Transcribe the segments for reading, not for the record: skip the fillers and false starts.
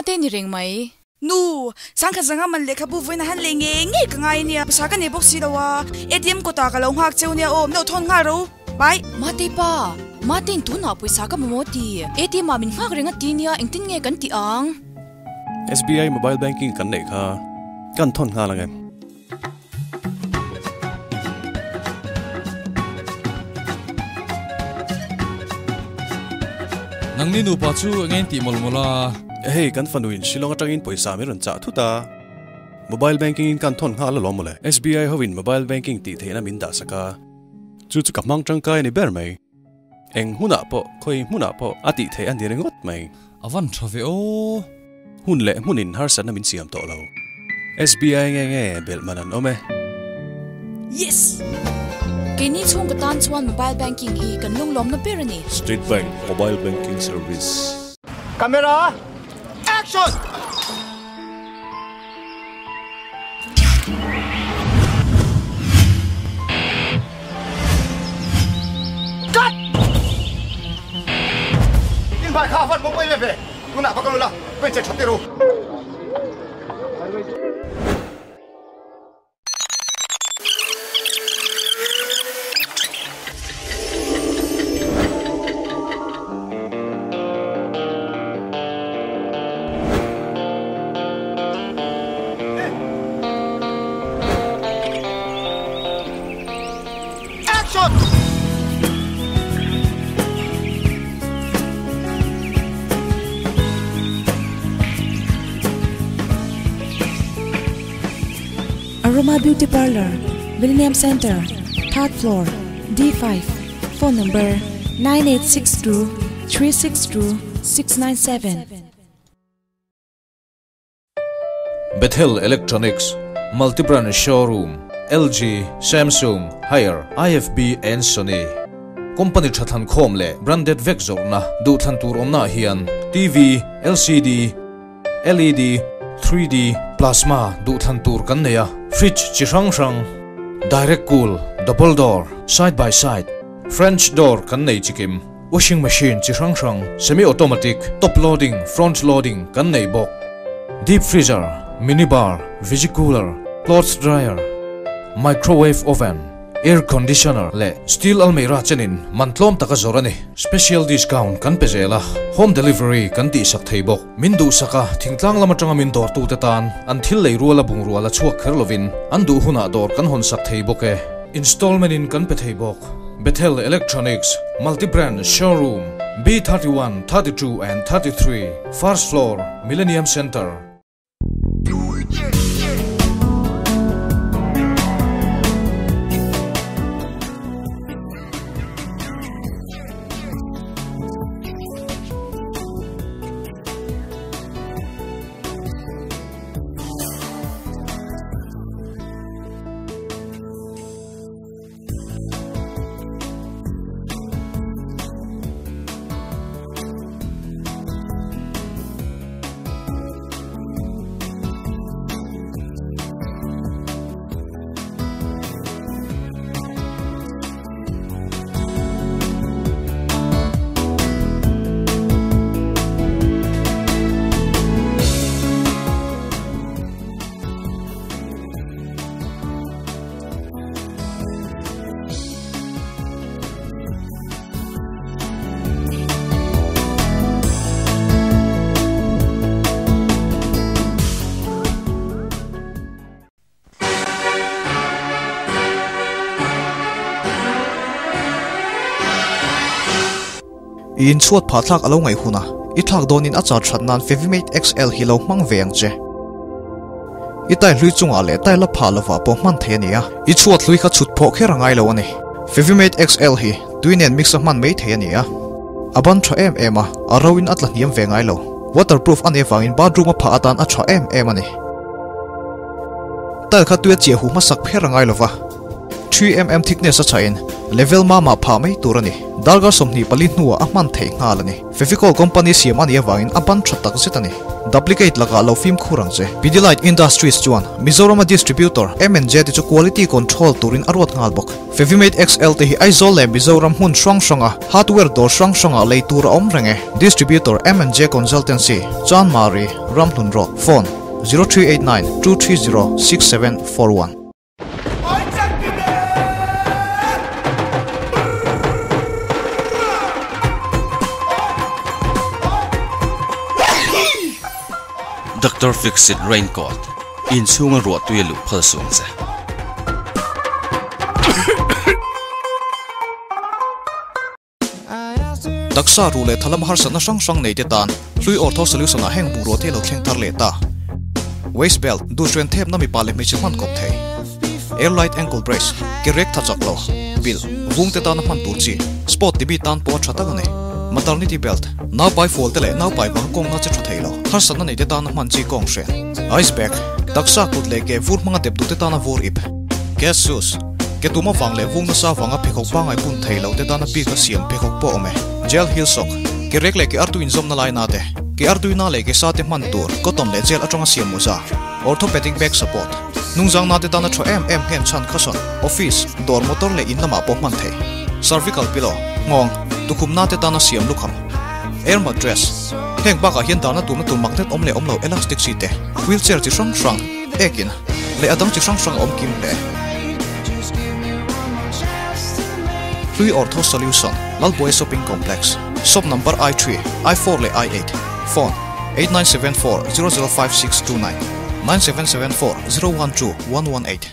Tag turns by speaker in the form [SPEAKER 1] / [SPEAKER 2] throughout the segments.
[SPEAKER 1] Mate ni reng mai.
[SPEAKER 2] Nu, sangkhat zanga man lehkhabu vawiin a han lei ngei ngei ka ngai ania, pawisa ka nei bawk si lo a, ATM kawtah ka lo nghak cheu nia aw, min lo thawn nghal ro, bye.
[SPEAKER 1] Mate pa, Matein tunah pawisa ka mamawh ti, ATM ah min nghak reng a ti nia, engtin nge kan tih ang?
[SPEAKER 3] SBI mobile banking kan neih kha kan thawn nghal ang em?
[SPEAKER 4] Nangni nupa chu eng engin tih mawlh mawlh a?
[SPEAKER 3] Hei kan fanuin Shillong atangin pawisa min rawn chah thut a, mobile banking in kan thawn nghal alawm mawle. SBI hoin mobile banking tih theihna min dah sak a, chu chu ka hmang tangkai a ni ber mai. Eng hmunah pawh, khawi hmunah pawh a tih theih a ni ringawt mai.
[SPEAKER 4] A van tha ve aw.
[SPEAKER 3] Hun leh hmunin harsatna min siam tawh lo. SBI nge nge belh man an awm e.
[SPEAKER 1] Yes! Keini chhungkaw tan chuan mobile banking hi kan lunglawmna ber a ni.
[SPEAKER 5] State Bank Mobile Banking Service.
[SPEAKER 6] Camera action! Cut! In bhai kha van mawm em ve. Tunah va kal ula, ka inchei that tir u. Action!
[SPEAKER 7] Aroma Beauty Parlor, Millennium Center, third floor, D5, phone number 9862 362 697.
[SPEAKER 8] Bethel Electronics, Multi-brand showroom, LG, Samsung, Haier, IFB and Sony Company tha thlan khawm leh branded vek zawrhna duhthlan tur awmnaah hian TV, LCD, LED, 3D, Plasma duhthlan tur kan nei a, fridge chi hrang hrang, direct cool, double door, side by side, French door kan nei chikim. Washing machine chi hrang hrang, semi automatic, top loading, front loading kan nei bawk. Deep freezer, mini bar, vigi cooler, clothes dryer, microwave oven, air conditioner leh steel almeira chenin man tlawm taka zawrh a ni. Special discount kan pe zel a, home delivery kan tihsak thei bawk. Min duhsak a, thingtlang lam atanga min dawrtute tan an thil lei ruala bungrua la chhuak kher lovin an duh hunah dawr kan hawnsak thei bawk e. Installment in kan pe thei bawk. Bethel Electronics, Multi-brand Showroom, B31, 32 and 33, First Floor, Millennium Centre.
[SPEAKER 9] I inchhuat phah thlak a lo ngaih hun a, i thlak dawnin a char that nan Fevimate XL hi lo hmang ve ang che. I tile hlui chungah leh tile a phah lovah pawh hman thei a ni a, i chhuat hlui kha chhut phawh kher a ngai lo a ni. Fevimate XL hi tui nen mix a hman mai thei a ni a, a ban tha em em a, a ro in a tla hniam ve ngai lo. Waterproof a nih avangin bathroom a phah atan a tha em em a ni. Tile kha tui a chiah huh hmasak pher a ngai lova. 3mm thickness a chhahin level mama phah mai tur a ni. Darkar 24 hnuah a hman theih nghal a ni. Fevicol company siam a nih avangin a ban tha tak zet a ni. Duplicate lakah lo fimkhur ang che. Pidilite Industries chuan Mizorama distributor M&J te chu quality control turin a ruat nghal bawk. Fevimate XL te hi Aizawl leh Mizoram hmun hrang hranga hardware dawr hrang hrangah lei tur a awm reng e. Distributor M&J Consultancy, Chanmari, Ramhlun Road, Phone, 0389 230 6741.
[SPEAKER 10] Doctor Fixit Raincoat, Inchhunga ruah tui a luh phal suang che.
[SPEAKER 9] Taksa ruh leh thalam harsatna hrang hrang nei te tan hlui Ortho Solution ah heng bungrua te lo thleng thar leh ta. Waist belt, duhhren thepna mipa leh hmeichhe hman kawp thei. Airlight ankle brace, ke rek tha chak lo, bilh, vung te tana hman tur chi, sport ti mi tan pawh a tha tak a ni. Maternity belt, naupai fual te leh naupai vang kawngna che tha thei lo, harsatna nei te tana hman chi kawng hren. Ice bag, taksa kut leh ke vur hmanga dep duh te tana vur ip. Gas shoes, ke tum avang leh vung nasa avanga pheikhawk pangai bun thei lo te tana bik a siam pheikhawk pawh awm e. Gel heel sock, ke rek leh ke artui inzawmna lai na te, ke artui na leh ke sa te hman tur cotton leh gel atanga siam mawza. Orthopedic back support, Hnungzang nate tana tha em em nghen chhan kha sawn office, dawr motor leh in lamah pawh hman thei. Cervical pillow, Nghawng, tukhum nate tana siam lukham. Air mattress, Heng bakah hian dahna turna tur magnet awm leh awm lo elastic chi te, wheelchair chi hrang hrang, ekin, leh a dang chi hrang hrang a awm kim hle. Hlui Ortho Solution, Lalbuai Shopping Complex, Shop number I3, I4 leh I8, Phone, 8974 005629, 9774 012 118.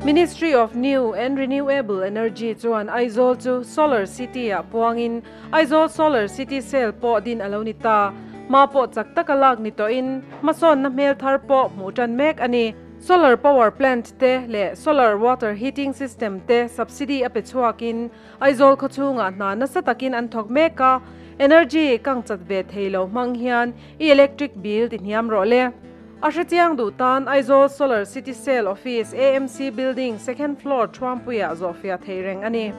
[SPEAKER 11] Ministry of New and Renewable Energy chuan Aizawl chu Solar City-ah puangin Aizawl Solar City Cell pawh din a lo ni ta. Hma pawh chak taka lak ni tawhin hmasawnna hmel thar pawh hmuh tan mek a ni. Solar power plant te leh solar water heating system te subsidy a pe chhuakin Aizawl khawchhungah hna nasa takin an thawk mek a, energy kang chat ve thei lo hmang hian i electric bill ti hniam rawh le. A hrechiang duh tan Aizawl Solar City Cell Office AMC Building second floor Thuampuiah zawhfiah theih reng a ni.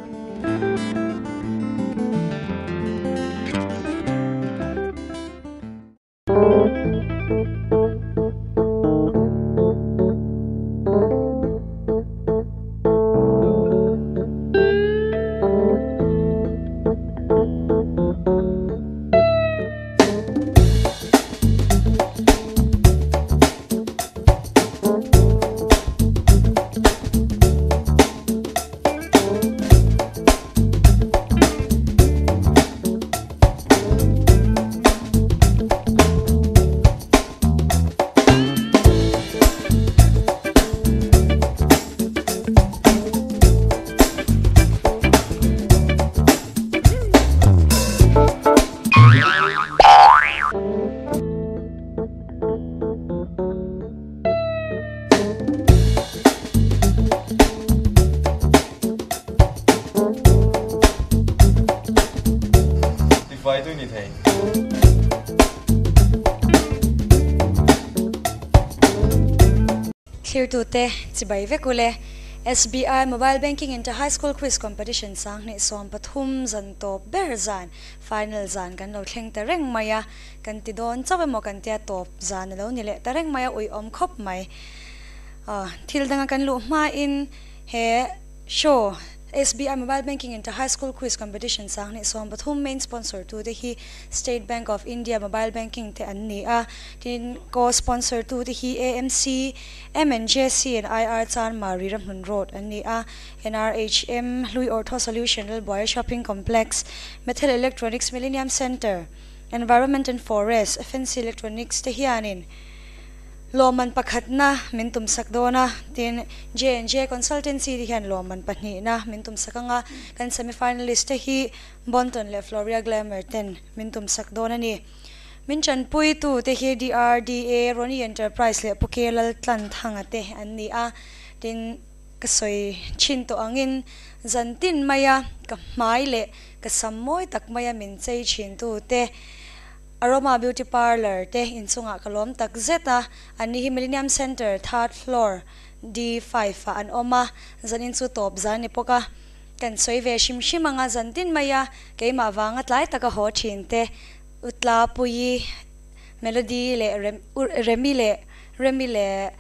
[SPEAKER 12] Thlirtute chibai vek ule. SBI Mobile Banking Inter High School Quiz Competition sanghnih 13 zan tawp ber zan final zan kan lo thleng ta reng mai a, kan ti dawn chauh emaw kan tia tawp zan a lo ni leh ta reng mai a uiawm khawp mai. Thil danga kan luh hmain he show SBI Mobile Banking Inter High School Quiz Competition sanghnih 13 main sponsor tu te hi State Bank of India Mobile Banking te an ni a, tin co-sponsor tu te hi AMC, M&JC and IR Chanmari Ramhlun Road an ni a, NRHM Hlui Ortho Solution Lalbuaia Shopping Complex, Metal Electronics Millennium Centre, Environment and Forest, FNC Electronics te hianin lawman pakhatna min tum sak dawn a, tin J&J Consultancy te hian lawman pahnihna min tum sak anga kan semi-finalist te hi Bonton leh Floria Glamour ten min tum sak dawn a ni. Min chanpui tu te hi DRDA, Ronnie Enterprise leh Puke Laltlan Thanga te an ni a, tin ka sawi thin tawh angin zan tin maia ka hmai leh ka sam mawi tak maia min chei thin tu te. Aroma Beauty Parlour te inchungah ka lawm tak zet a, an ni hi Millennium Centre third floor D5 ah an awm a, zanin chu tawp zan ni bawk a, kan sawi ve hrim hrim ang a, zan tin mai a keimah vanga tlai taka haw thin te Utla Puii, Melody leh Remi leh Remi leh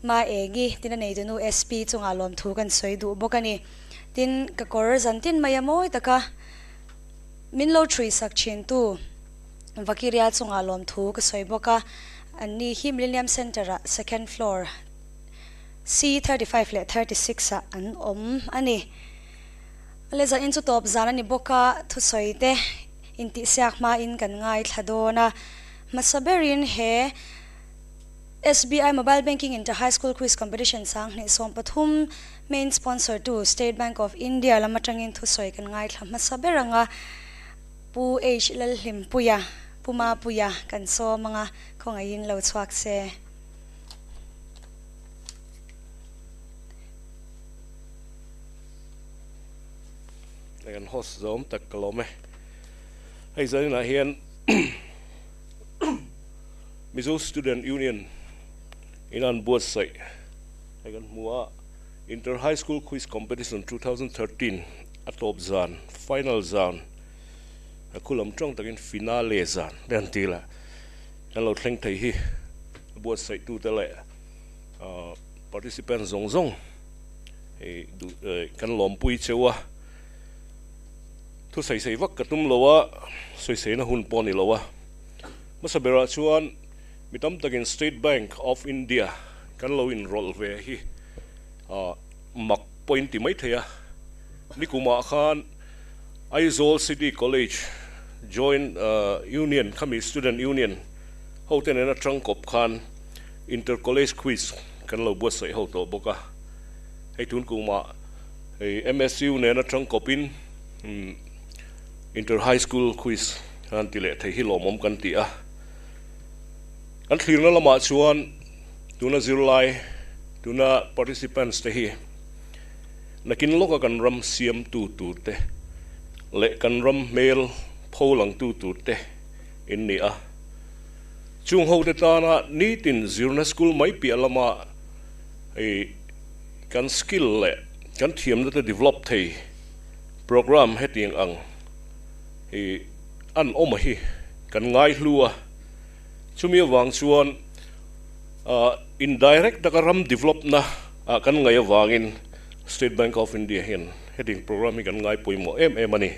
[SPEAKER 12] Maengi tin a neitunu SP chungah lawmthu kan sawi duh bawk a ni. Tin, ka kawr zan tin mai a mawi taka min lo thui sak thintu Vakiria chungah lawmthu ka sawi bawk a. An ni hi Millennium Centre ah second floor C35 leh 36 ah an awm a ni. Le zan in chu tawp zan a ni bawk a, thusawi te intihsiak hmain kan ngaithla dawn a. Hmasa berin he SBI Mobile Banking Inter High School Quiz Competition 2013 main sponsor tu State Bank of India lam atangin thusawi kan ngaithla hmasa ber ang a, Pu H Lalhlimpuia, Pu Mapuia kan sawm ang a, khawngaihin lo chhuak se.
[SPEAKER 5] Kan host zawm tak ka lawm e. Hei zaninah hian Mizo Student Union in an buatsaih hei kan hmu a, Inter High School Quiz Competition 2013 a tawp zan, final zan, a khu lam tawng takin finale zan te an ti la, kan lo thleng thei hi a buatsaihtute leh participant zawng zawng hei duh kan lawmpui cheu a, thu sawisei vak ka tum lo a, sawiseina hun pawh a ni lo a. Hmasa berah chuan mi tam takin State Bank of India kan lo inrawlh ve hi mak pawh in ti mai thei a. Nikumah khan Aizawl City College Joint Union khami Student Union hote nena tangkawp khan Inter College Quiz kan lo buatsaih ho tawh bawk a. Hei tun kumah hei MSU nena tangkawpin Inter High School Quiz an ti leh thei hi lawmawm kan ti a. Kan thlirna lamah chuan tuna zirlai, tuna participants te hi nakin lawka kan ram siamtu tur te leh kan ram hmel pho langtu tur te in ni a. Chung hote tana nitin zirna school mai piah lama hei kan skill leh kan thiamna te develop thei Programme hetiang ang hi an awm a hi kan ngaihlu a, chumi avang chuan indirect taka ram develop na ah kan ngaih avangin State Bank of India hian hetiang programme hi kan ngai pawimawh em em a ni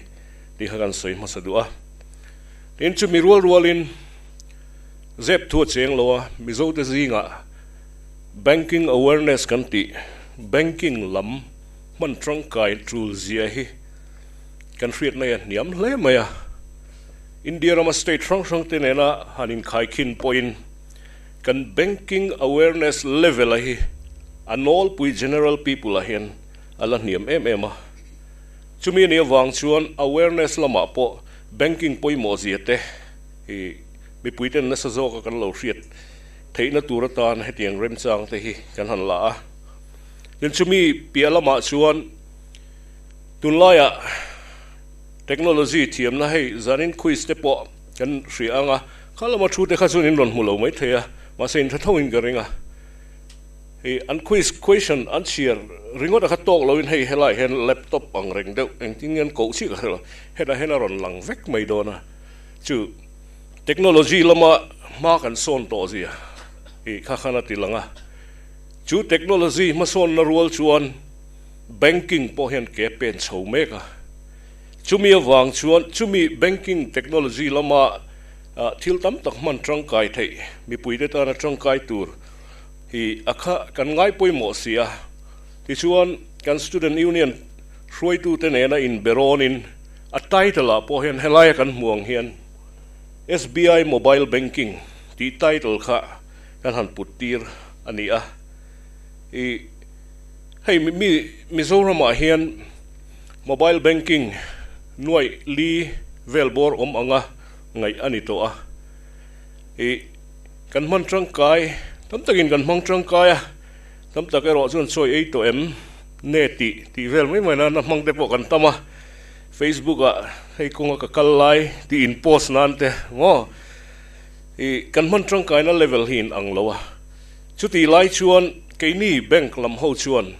[SPEAKER 5] tih kha kan sawi hmasa duh a. Tin, chumi rual rualin zep thu a cheng lo a, Mizote zingah banking awareness kan tih banking lam Hman tangkai tul zia hi kan hriatna hi a hniam hle mai a. India rama state hrang hrang te nena han inkhaikhin pawhin kan banking awareness level a hi a nawlpui general people ah hian a la hniam em em a. Chumi a nih avang chuan awareness lamah pawh banking pawimawh zia te hi mipui ten nasa zawka kan lo hriat theihna tur atan hetiang remchang te hi kan han la a. Tin chumi piah lamah chuan tunlaiah technology thiamna hei zanin quiz te pawh kan hria ang a, kha lama thu te kha chuan in rawn hmu lo mai thei a, mahse in tha tho in ka ring a. Hei an quiz question an chhiar ringawt a kha tawk loin hei helaiah hian laptop ang reng deuh engtin nge an koh chiah ka hre lo, hetah hian a rawn lang vek mai dawn a, chu technology lama hma kan sawn tawh zia hi kha khan a ti lang a. Chu technology hmasawnna rual chuan banking pawh hian ke pen chho mek a. Chumi avang chuan chumi banking technology lama thil tam tak hman tangkai theih mipuite tana tangkai tur hi a kha kan ngai pawimawh si a. Tichuan kan Student Union hruaitute nena inberawnin a title ah pawh hian helaia kan hmu ang hian SBI Mobile Banking tih title kha kan han put tir a ni a. I hei mi Mizoramah hian mobile banking nuaih li vel bawr awm anga ngaih a ni tawh a. I kan hman tangkai tam takin kan hmang tangkai a, tam tak erawh chuan chawi ei tawh em ne tih tih vel mai mai nana hmang te pawh kan tam a. Facebook ah hei kawnga ka kal lai tih in post nan te maw ih kan hman tangkaina level hi in ang lo a, chutih lai chuan keini bank lam ho chuan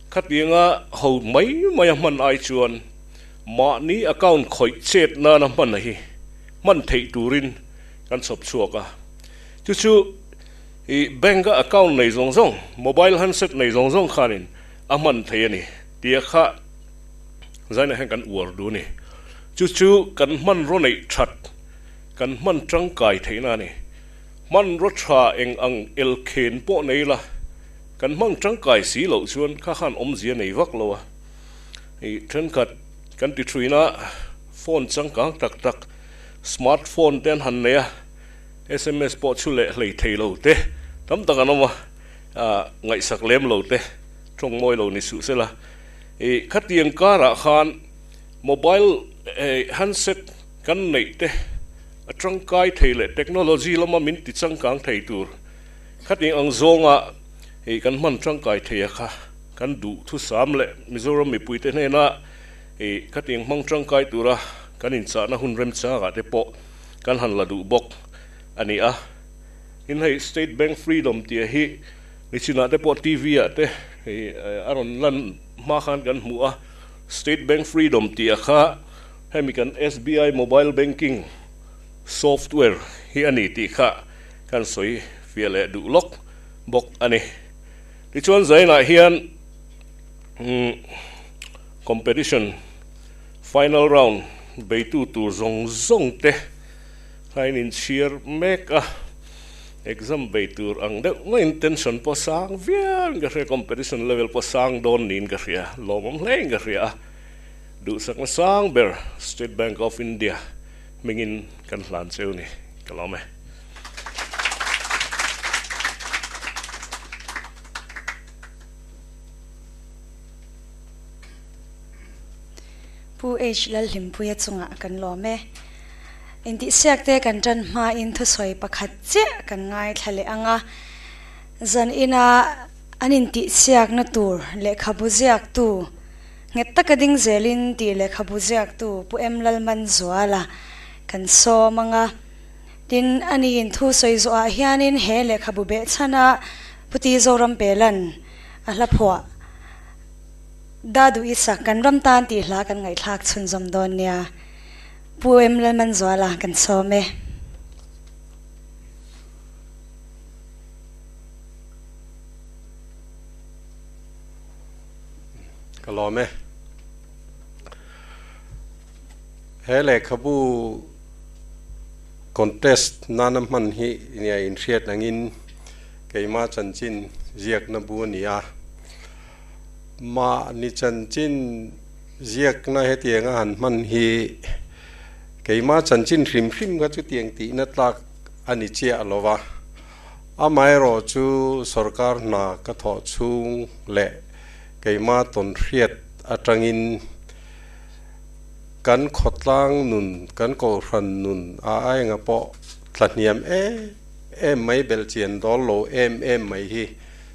[SPEAKER 5] khatianga ho mai mai a hman ai chuan mahni account khawih chet nana hman hi hman theih turin kan chhawp chhuak a, chu chu ih bank a account nei zawng zawng mobile handset nei zawng zawng khanin a hman thei a ni tia kha zainah hian kan uar duh a ni. Chu chu kan hmanraw neih that, kan hman tangkai theihna a ni. Hmanraw tha eng ang elkhen pawh nei la, kan hmang tangkai si loh chuan kha khan awmzia nei vak lo a. Hei thenkhat kan ti thuina phone changkang tak tak, smart phone te an han nei a, sms pawh chhu leh hlei thei lo te tam tak an awm a, ngaihsak lem lo te tawng mawi lo ni suh sela. Ih khatiang karah khan mobile handset kan neih te a tangkai thei leh technology lama min ti changkang thei tur khatiang ang zawnga ih kan hman tangkai thei a kha kan duh thusam leh Mizoram mipuite hnena ih khatiang hmang tangkai tura kan inchahna hun remchangah te pawh kan han la duh bawk a ni a. Tin hei State Bank Freedom tih hi Nichinah te pawh TV ah te a rawn lan hma khan kan hmu a, State Bank Freedom tih a kha hemi kan SBI Mobile Banking Software hi a ni tih kha kan sawi fiah leh duh lawk bawk a ni. Tichuan zainah hian competition final round beitu tur zawng zawng te Khain inchhir mek a, exam bei tur ang deuh maiin tension pawh sang viauin ka hria, competition level pawh sang dawn niin ka hria, lawmawm hlein ka hria a, duhsakna sang ber State Bank of India hmingin kan hlan cheu ni, ka lawm e.
[SPEAKER 12] Pu H Lalhlimpuia chungah kan lawm e. Intihsiak te kan tan hmain thusawi pakhat chiah kan ngaithla leh ang a, zan ina an intihsiakna tur lehkhabu ziaktu nghet taka ding zelin tih lehkhabu ziaktu Pu M Lalmanzuala kan sawm ang a. Tin, ani in thusawi zawhah hianin he lehkhabu behchhana Pu Ti Zoram Pelan a hla phuah Dadu Isak kan ram tan tih hla kan ngaihthlak chhunzawm dawn nia. Pu Em Lalmanzuala kan sawm e.
[SPEAKER 13] Ka lawm e. He lehkhabu contest nana hman hi nia inhriat angin keimah chanchin ziakna bu a ni a. Mahni chanchin ziakna hetianga han hman hi keimah chanchin hrim hrim kha chutiang tihna tlak a ni chiah lo va. Amaherawh chu sorkar hna ka thawh chhung leh keimah tawnhriat atangin kan khawtlang nun, kan kohhran nun a aenga pawh tlahniam em em mai belhchian dawl lo em em mai hi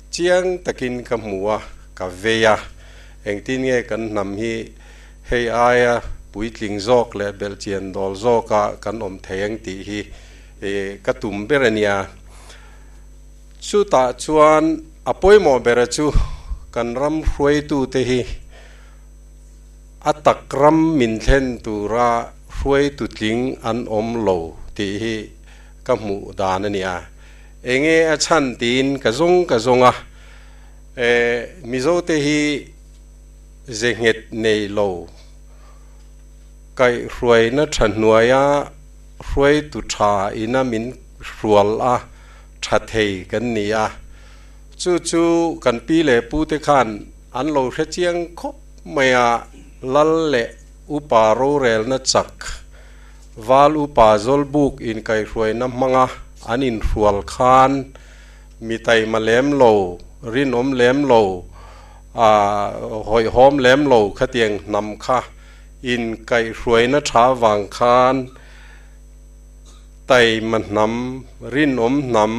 [SPEAKER 13] Chiang takin ka hmu a, ka vei a. Engtin nge kan hnam hi hei aia puitling zawk leh belhchian dawl zawka kan awm thei ang tih hi ka tum ber a nia. Chutah chuan a pawimawh bera chu kan ram hruaitute hi a tak ram min thlen tura hruaitu tling an awm lo tih hi ka hmuh dan a nia. Enge a chhan tiin ka zawng ka zawng a, e Mizote hi ze nghet nei lo, kaihhruaina tha hnuaia hruaitu tha ina min hrual a tha thei kan ni a, chu chu kan pi leh pute khan an lo hre chiang khawp mai a, lal leh upa rorelna chak Val upa Zawlbuk inkaihhruaina hmanga an inhrual khan mi taima lem lo, rinawm lem lo, hawihhawm lem lo khatiang hnam kha inkaihhruaina tha vang khan taima hnam, rinawm hnam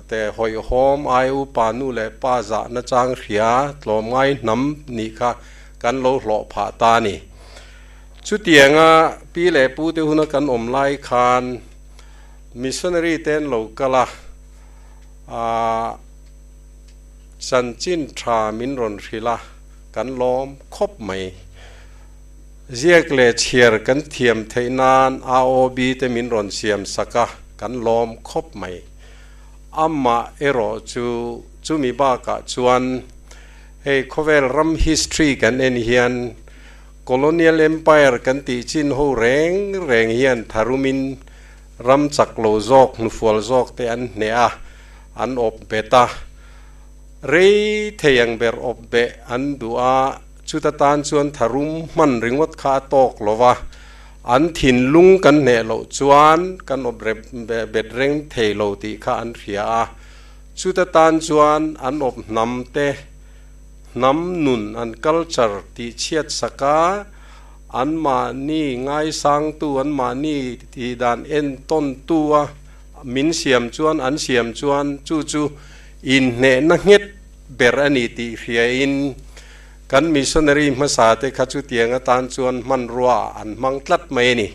[SPEAKER 13] te hawihhawm ai upa nu leh pa zahna chang hria tlawmngai hnam nih kha kan lo hlawh phah ta a ni. Chutianga pi leh pu te huna kan awm lai khan missionary te an lo kal a, aah chanchin tha min rawn hrilh a, kan lawm khawp mai. Ziak leh chhiar kan thiam theih nan AOB te min rawn siam sak a, kan lawm khawp mai. Amah erawh chu chumi bakah chuan hei khawvel ram history kan en hian Colonial Empire kan tih chin ho reng reng hian tharumin ram chak lo zawk, hnufual zawk te an hneh a, an awp bet a. Rei thei ang ber awp beh an duh a, chuta tan chuan tharum hman ringawt kha a tawk lo va, an thinlung kan hneh loh chuan kan awp bet reng thei lo tih kha an hria a, chuta tan chuan an awp hnam te, Hnam nun an culture tih chhiat sak a, anmahni ngaisangtu, anmahni tih dan entawntu a min siam chuan an siam chuan chu chu inhnehna nghet ber a ni tih hriain kan missionary hmasa te kha chutiang atan chuan hmanrua an hmang tlat mai a ni.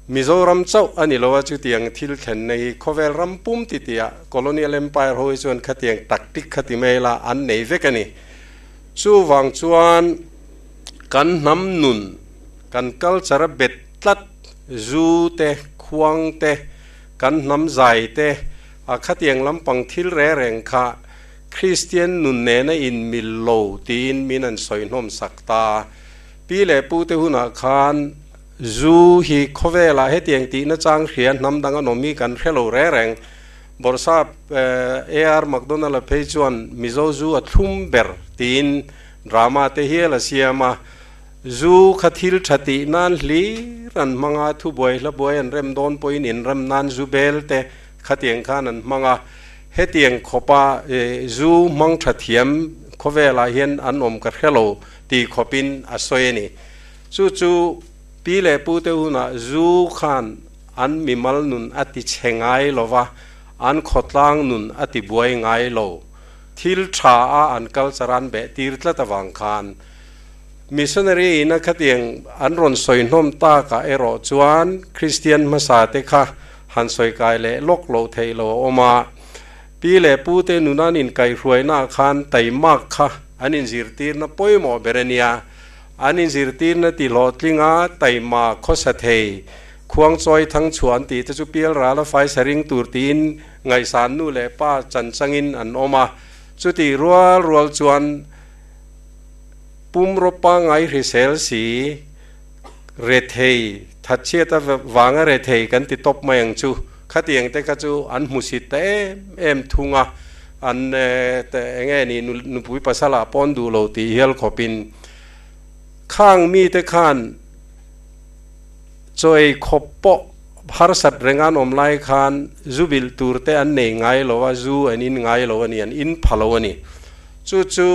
[SPEAKER 13] Mizoram chauh a ni lo a, chutiang thil thlenna hi khawvel ram pum titiah Colonial Empire ho hi chuan khatiang tactic kha ti mai la an nei vek a ni. Chuvang chuan kan hnam nun, kan culture a bet tlat, zu te, khuang te, kan hnam zai te, a khatiang lampang thil reng reng kha Kristian nun nena inmil lo tiin min an sawi hnawm sak ta. Pi leh pu te hunah khan Zu hi khawvelah hetiang tihna chang hria hnam dang an awm hi kan hre lo reng reng. Bawrhsap AR McDonald-a phei chuan Mizo zu a thlum ber tiin drama te hial a siam a. Zu kha thil tha tih nan hlir an hmang a, thubuai hlabuai an rem dawn pawhin inrem nan zu bel te khatiang khan an hmang a. Hetiang khawpa zu hmang tha thiam khawvelah hian an awm ka hre lo tih khawpin a sawi a ni. Chu chu pi leh pu te hunah zu khan an mimal nun a ti chhe ngai lo va, an khawtlang nun a ti buai ngai lo. Thil tha a an culture an beh tir tlat avang khan missionary ina khatiang an rawn sawi hnawm takah erawh chuan Kristian hmasa te kha han sawi kai leh lawk loh theih lo a awm a. Pi leh pu te nun an inkaihhruainaah khan taimak kha an inzirtirna pawimawh ber a nia. An inzirtirna ti hlawhtlinga taima khawsa thei, khuangchawi thangchhuah an tih te chu pial rala faisa ring tur tiin ngaihsan nu leh pa chan changin an awm a. Chutih rual rual chuan pumraw pangngai hrisel si rethei, thatchhiata vanga rethei kan ti tawp mai ang chu. Khatiang te kha chu an hmusit ta em em thung a, an eng nge ni nupui pasal ah pawn duh lo tih hial khawpin Khang mite khan chaw ei khawp pawh harsat reng an awm lai khan zu bilh tur te an nei ngai lo a, zu an in ngai lo a ni, an in pha lo a ni. Chu chu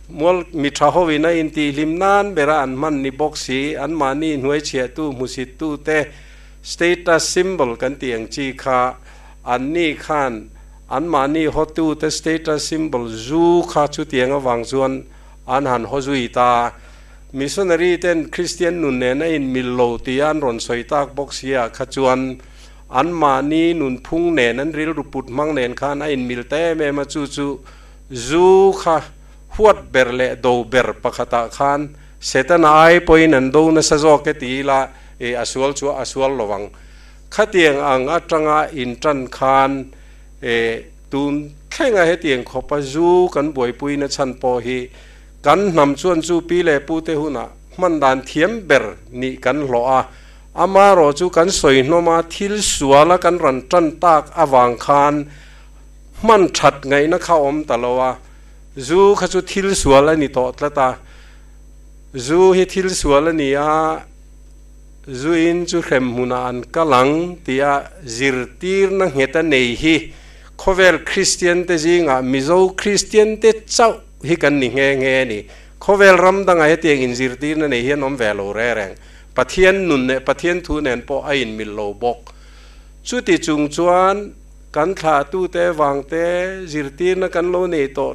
[SPEAKER 13] mual mi tha ho in a intihhlim nan bera an hman ni bawk si, anmahni hnuaichhiahtu, hmusittu te status symbol kan tih ang chi kha anni khan anmahni hawtute status symbol zu kha chutiang avang chuan An han haw zui ta. Missionary ten Kristian nun nen a inmil lo tia an rawn sawi tak bawk sia kha chuan anmahni nunphung nen an rilru put hmang nen khan a inmil ta em em a, chu chu zu kha huat ber leh do ber pakhatah khan Setana ai pawhin an do nasa zawk e ti ila e a sual chu a sual lo ang. Khatiang ang atanga intan khan e Tun thlenga hetiang khawpa zu kan buaipuina chhan pawh hi kan hnam chuan chu pi leh pute hunah hman dan thiam ber nih kan hlawh a, amarawh chu kan sawi hnawm a, thil suala kan rawn tan tak avang khan hman that ngaihna kha awm ta lo a, zu kha chu thil sual a ni tawh tlat a, zu hi thil sual a ni a. Zuin chu hrem hmunah an kal ang tia zirtirna nghet a nei hi khawvel Kristian te zingah Mizo Kristian te chauh hi kan ni nghe nghe a ni. Khawvel ram dangah hetiang inzirtirna nei hian awm ve lo re reng. Pathian nun leh Pathian thu nen pawh a inmil lo bawk. Chuti chung chuan kan thlahtute vangte zirtirna kan lo nei tawh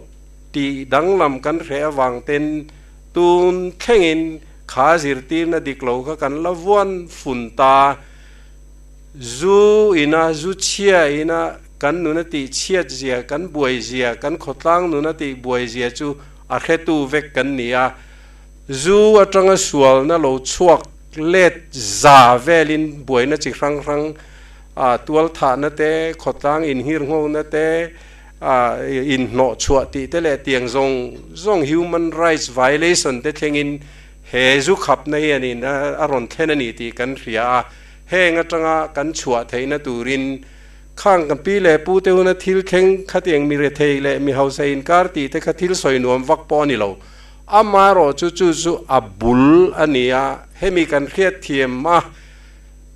[SPEAKER 13] tih danglam kan hreh avangten tun thlengin Kha zirtirna dik lo kha kan la vuan fun ta. Zu ina, zu chhia ina kan nuna tih chhiat zia, kan buai zia, kan khawtlang nuna tih buai zia chu a hretu vek kan ni a. Zu atanga sualna lo chhuak let za velin buaina chi hrang hrang a tual thahna te, khawtlang inhirnghona te, a inhnawh chhuah tih te leh tiang zawng zawng human rights violation te thlengin he zu khapna hianin a rawn thlen a ni tih kan hria a. Heng atanga kan chhuah theihna turin khang kan pi leh pu te huna thil thleng khatiang mi rethei leh mi hausa inkar tih te kha thil sawi nuam vak pawh a ni lo. Amaherawh chu chu chu a bul a ni a, hemi kan hriat thiam a,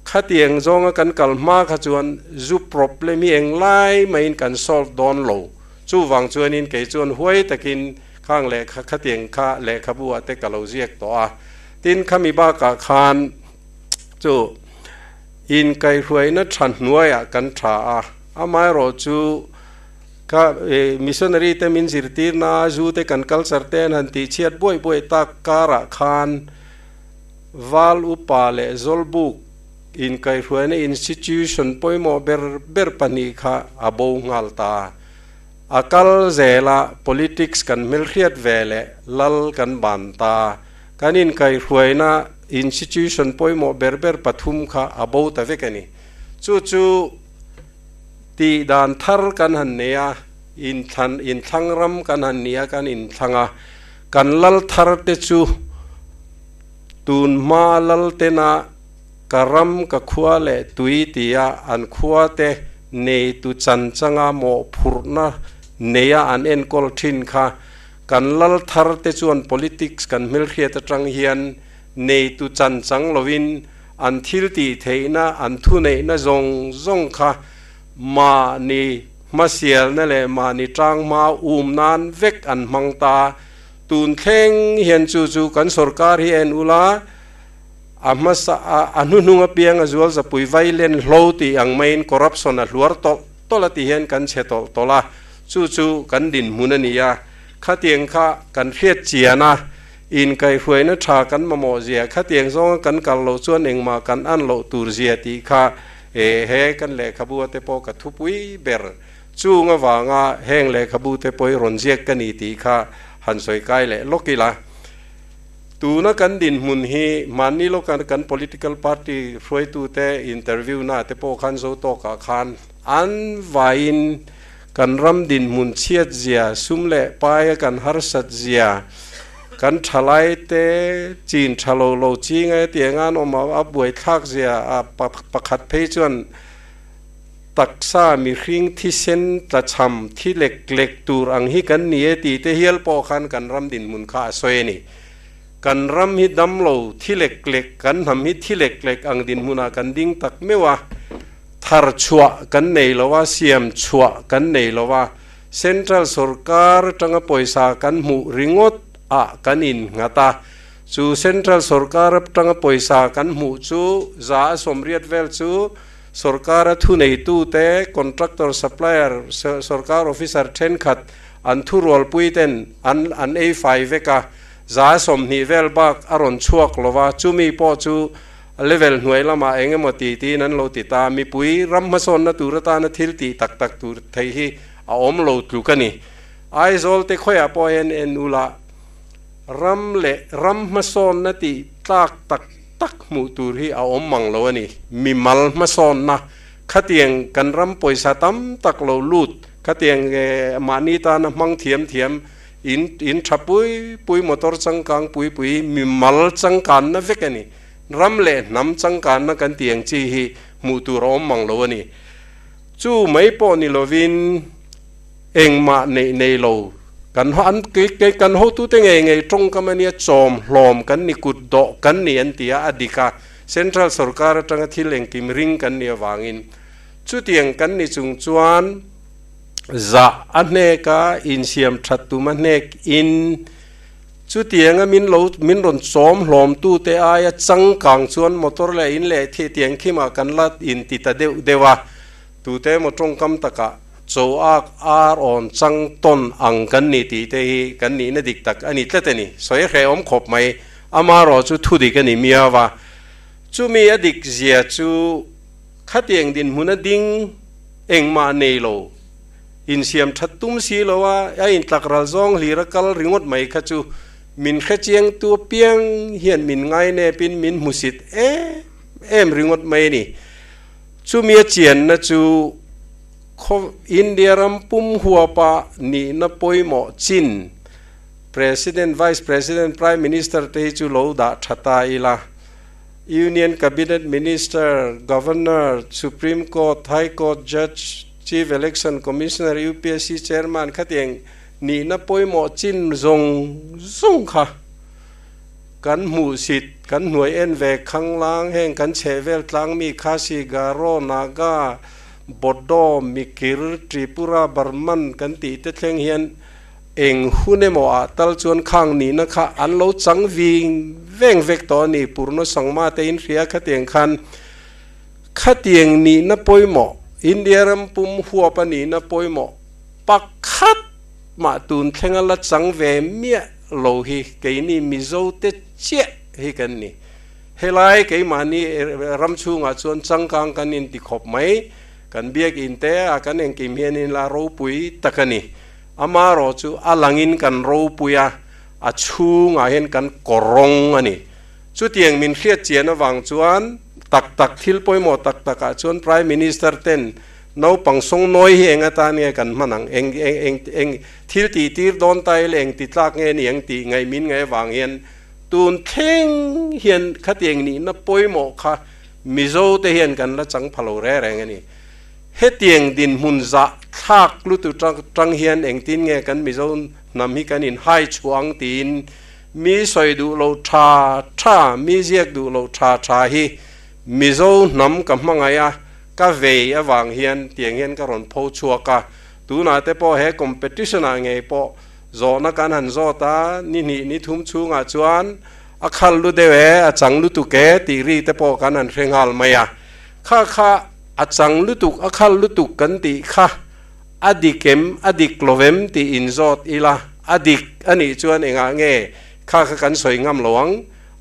[SPEAKER 13] Khatiang zawnga kan kal hma kha chuan zu problem hi englai maiin kan solve dawn lo. Chuvang chuanin kei chuan huai takin khang lehkha khatiang kha lehkhabu ah te ka lo ziak tawh a. Tin, khami bakah khan chu inkaihhruaina tha hnuaiah kan tha a, amaherawh chu kha missionary te min zirtirna a zu te kan culture te an han tihchhiat buaih buaih tak karah khan, Val upa leh Zawlbuk inkaihhruaina institution pawimawh ber ber pahnih kha a bo nghal ta. A kal zela politics kan hmelhriat ve leh lal kan ban ta. Kan inkaihhruaina institution pawimawh ber ber pathum kha a bo ta vek a ni. Chu chu tih dan thar kan han nei a, inthlan inthlang ram kan han ni a, kan inthlang a. Kan lal thar te chu tun hma lal tena ka ram ka khua leh tui tia an khua te nei tu chan changa mawhphurhna neia an enkawl thin kha kan lal thar te chuan politics kan hmelhriat atang hian nei tu chan chang lovin an thil tih theihna an thuneihna zawng zawng kha Mahni hmasialna leh mahni tanghma um nan vek an hmang ta. Tun thleng hian chu chu kan sorkar hi en ula, a hmasa a hnuhnung apiang a zual zapui vai len hlo tih ang maiin corruption a hluar tawlh tawlh a ti hian kan chhe tawlh tawlh a, chu chu kan dinhmun a ni a. Khatiang kha kan hriat chian a, inkaihhruaina tha kan mamawh zia, khatiang zawnga kan kal loh chuan engmah kan an loh tur zia tih kha E he kan lehkhabu te pawh ka thupui ber chung avanga heng lehkhabu te pawh hi rawn ziak ka ni tih kha han sawi kai leh lawk ila. Tuna kan dinhmun hi mahni lawka kan political party hruaitute interview na te pawh khan zo tawkah khan an vaiin kan ram dinhmun chhiat zia, sum leh paia kan harsat zia, Kan thalai te chin tha lo lo chi ngai tiang an awm a, a buaithlak zia a pakhat phei chuan taksa mihring thisen tlachham thi lek lek tur ang hi kan ni e tih te hial pawh khan kan ram dinhmun kha a sawi a ni. Kan ram hi dam lo thi lek lek, kan hnam hi thi lek lek ang dinhmunah kan ding tak meuh a, thar chhuah kan nei lo a, siam chhuah kan nei lo a, Central sorkar atanga pawisa kan hmuh ringawt ah kan innghat a, chu Central sorkar atanga pawisa kan hmuh chu za a sawmriat vel chu sorkara thuneitute, contractor, supplier, sorkar officer thenkhat an thurualpui ten an an ei fai vek a, za a 20 vel bak a rawn chhuak lo va, chumi pawh chu level hnuai lamah eng emaw ti tiin an lo ti ta. Mipui ram hmasawnna tur atana thil tih tak tak tur thei hi a awm lo tluk a ni. Aizawl te khawiah pawh hian en ula ram leh ram hmasawnna tih tlak tak tak hmuh tur hi a awm mang lo a ni. Mimal hmasawnna khatiang kan ram pawisa tam tak lo lut khatiang mahni tana hmang thiam thiam in in tha pui pui motor changkang pui pui mimal changkanna vek a ni. Ram leh hnam changkanna kan tih ang chi hi hmuh tur a awm mang lo a ni. Chu mai pawh ni lovin engmah neih nei lo kan an kan hotute ngei ngei tawngkam a nia chawm hlawm kan ni kut dawh kan ni an ti a, a dik a, Central sorkar atanga thil engkim ring kan nih avangin chutiang kan ni chung chuan zah a hnek a, insiam that tum a hnek in Chutianga min lo min rawn chawm hlawmtute aia changkang chuan motor leh in leh thih tiang khimah kan la inti ta deuh deuh a, tute emaw tawngkam takah cho ak ar awn chang tawn ang kan ni tih te hi kan nihna dik tak a ni tlat a ni. Sawi a hrehawm khawp mai. Amaherawhchu thudik a ni miau a. Chumi a dik zia chu khatiang dinhmun a ding engmah nei lo, insiam that tum si lo a, a intlak ral zawng hlir a kal ringawt mai kha chu min hrechiangtu apiang hian min ngainepin min hmusit em em ringawt mai a ni. Chumi a chianna chu khaw India ram pum huapa nihna pawimawh chin President, Vice President, Prime Minister te hi chu lo dah tha ta ila. Union Cabinet Minister, Governor, Supreme Court, High Court Judge, Chief Election Commissioner, UPSC Chairman khatiang nihna pawimawh chin zawng zawng kha kan hmuhsit, kan hnuai en ve khanglang heng kan chhehvel tlangmi Khasi, Garo, Naga, Bodo, Mikir, Tripura, Burman kan tih te thleng hian Eng hun emaw ah tal chuan khang nihna kha an lo chang ving veng vek tawh a ni, Purna Sangma te in hria khatiang khan khatiang nihna pawimawh, India ram pum huap a nihna pawimawh pakhat mah tun thlenga la chang ve miah lo hi keini Mizo te chiah hi kan ni. Helai keimahni ram chhungah chuan changkang kan inti khawp mai, kan biakinn te a kan engkim hian in la ropui tak a ni. Amaherawh chu a langin kan ropui a, a chhungah hian kan kawrawng a ni. Chutiang min hriat chian avang chuan tak tak thil pawimawh tak takah chuan Prime Minister ten naupang sawngnawi hi eng atan nge kan hman ang, eng eng eng eng thil tih tir dawn ta ila eng ti tlak nge ni ang tih ngaih min ngaih avang hian tun thleng hian khatiang nihna pawimawh kha Mizo te hian kan la chang pha lo reng reng a ni. Hetiang dinhmun zah thlak lutu tang hian engtin nge kan Mizo hnam hi kan inhai chhuah ang tiin mi sawi duh lo tha tha, mi ziak duh lo tha tha hi Mizo hnam ka hmangaih a, ka vei avang hian tiang hian ka rawn pho chhuak a. Tunah te pawh he competition ah ngei pawh zawhna kan han zawt a, ni hnih ni thum chhungah chuan a khal lu deuh e, a chang lutuk e tih ri te pawh kan han hre nghal mai a. Kha kha a chang lutuk, a khal lutuk kan tih kha a dik em, a dik lo em tih inzawt ila, a dik a nih chuan engah nge kha kha kan sawi ngam lo ang?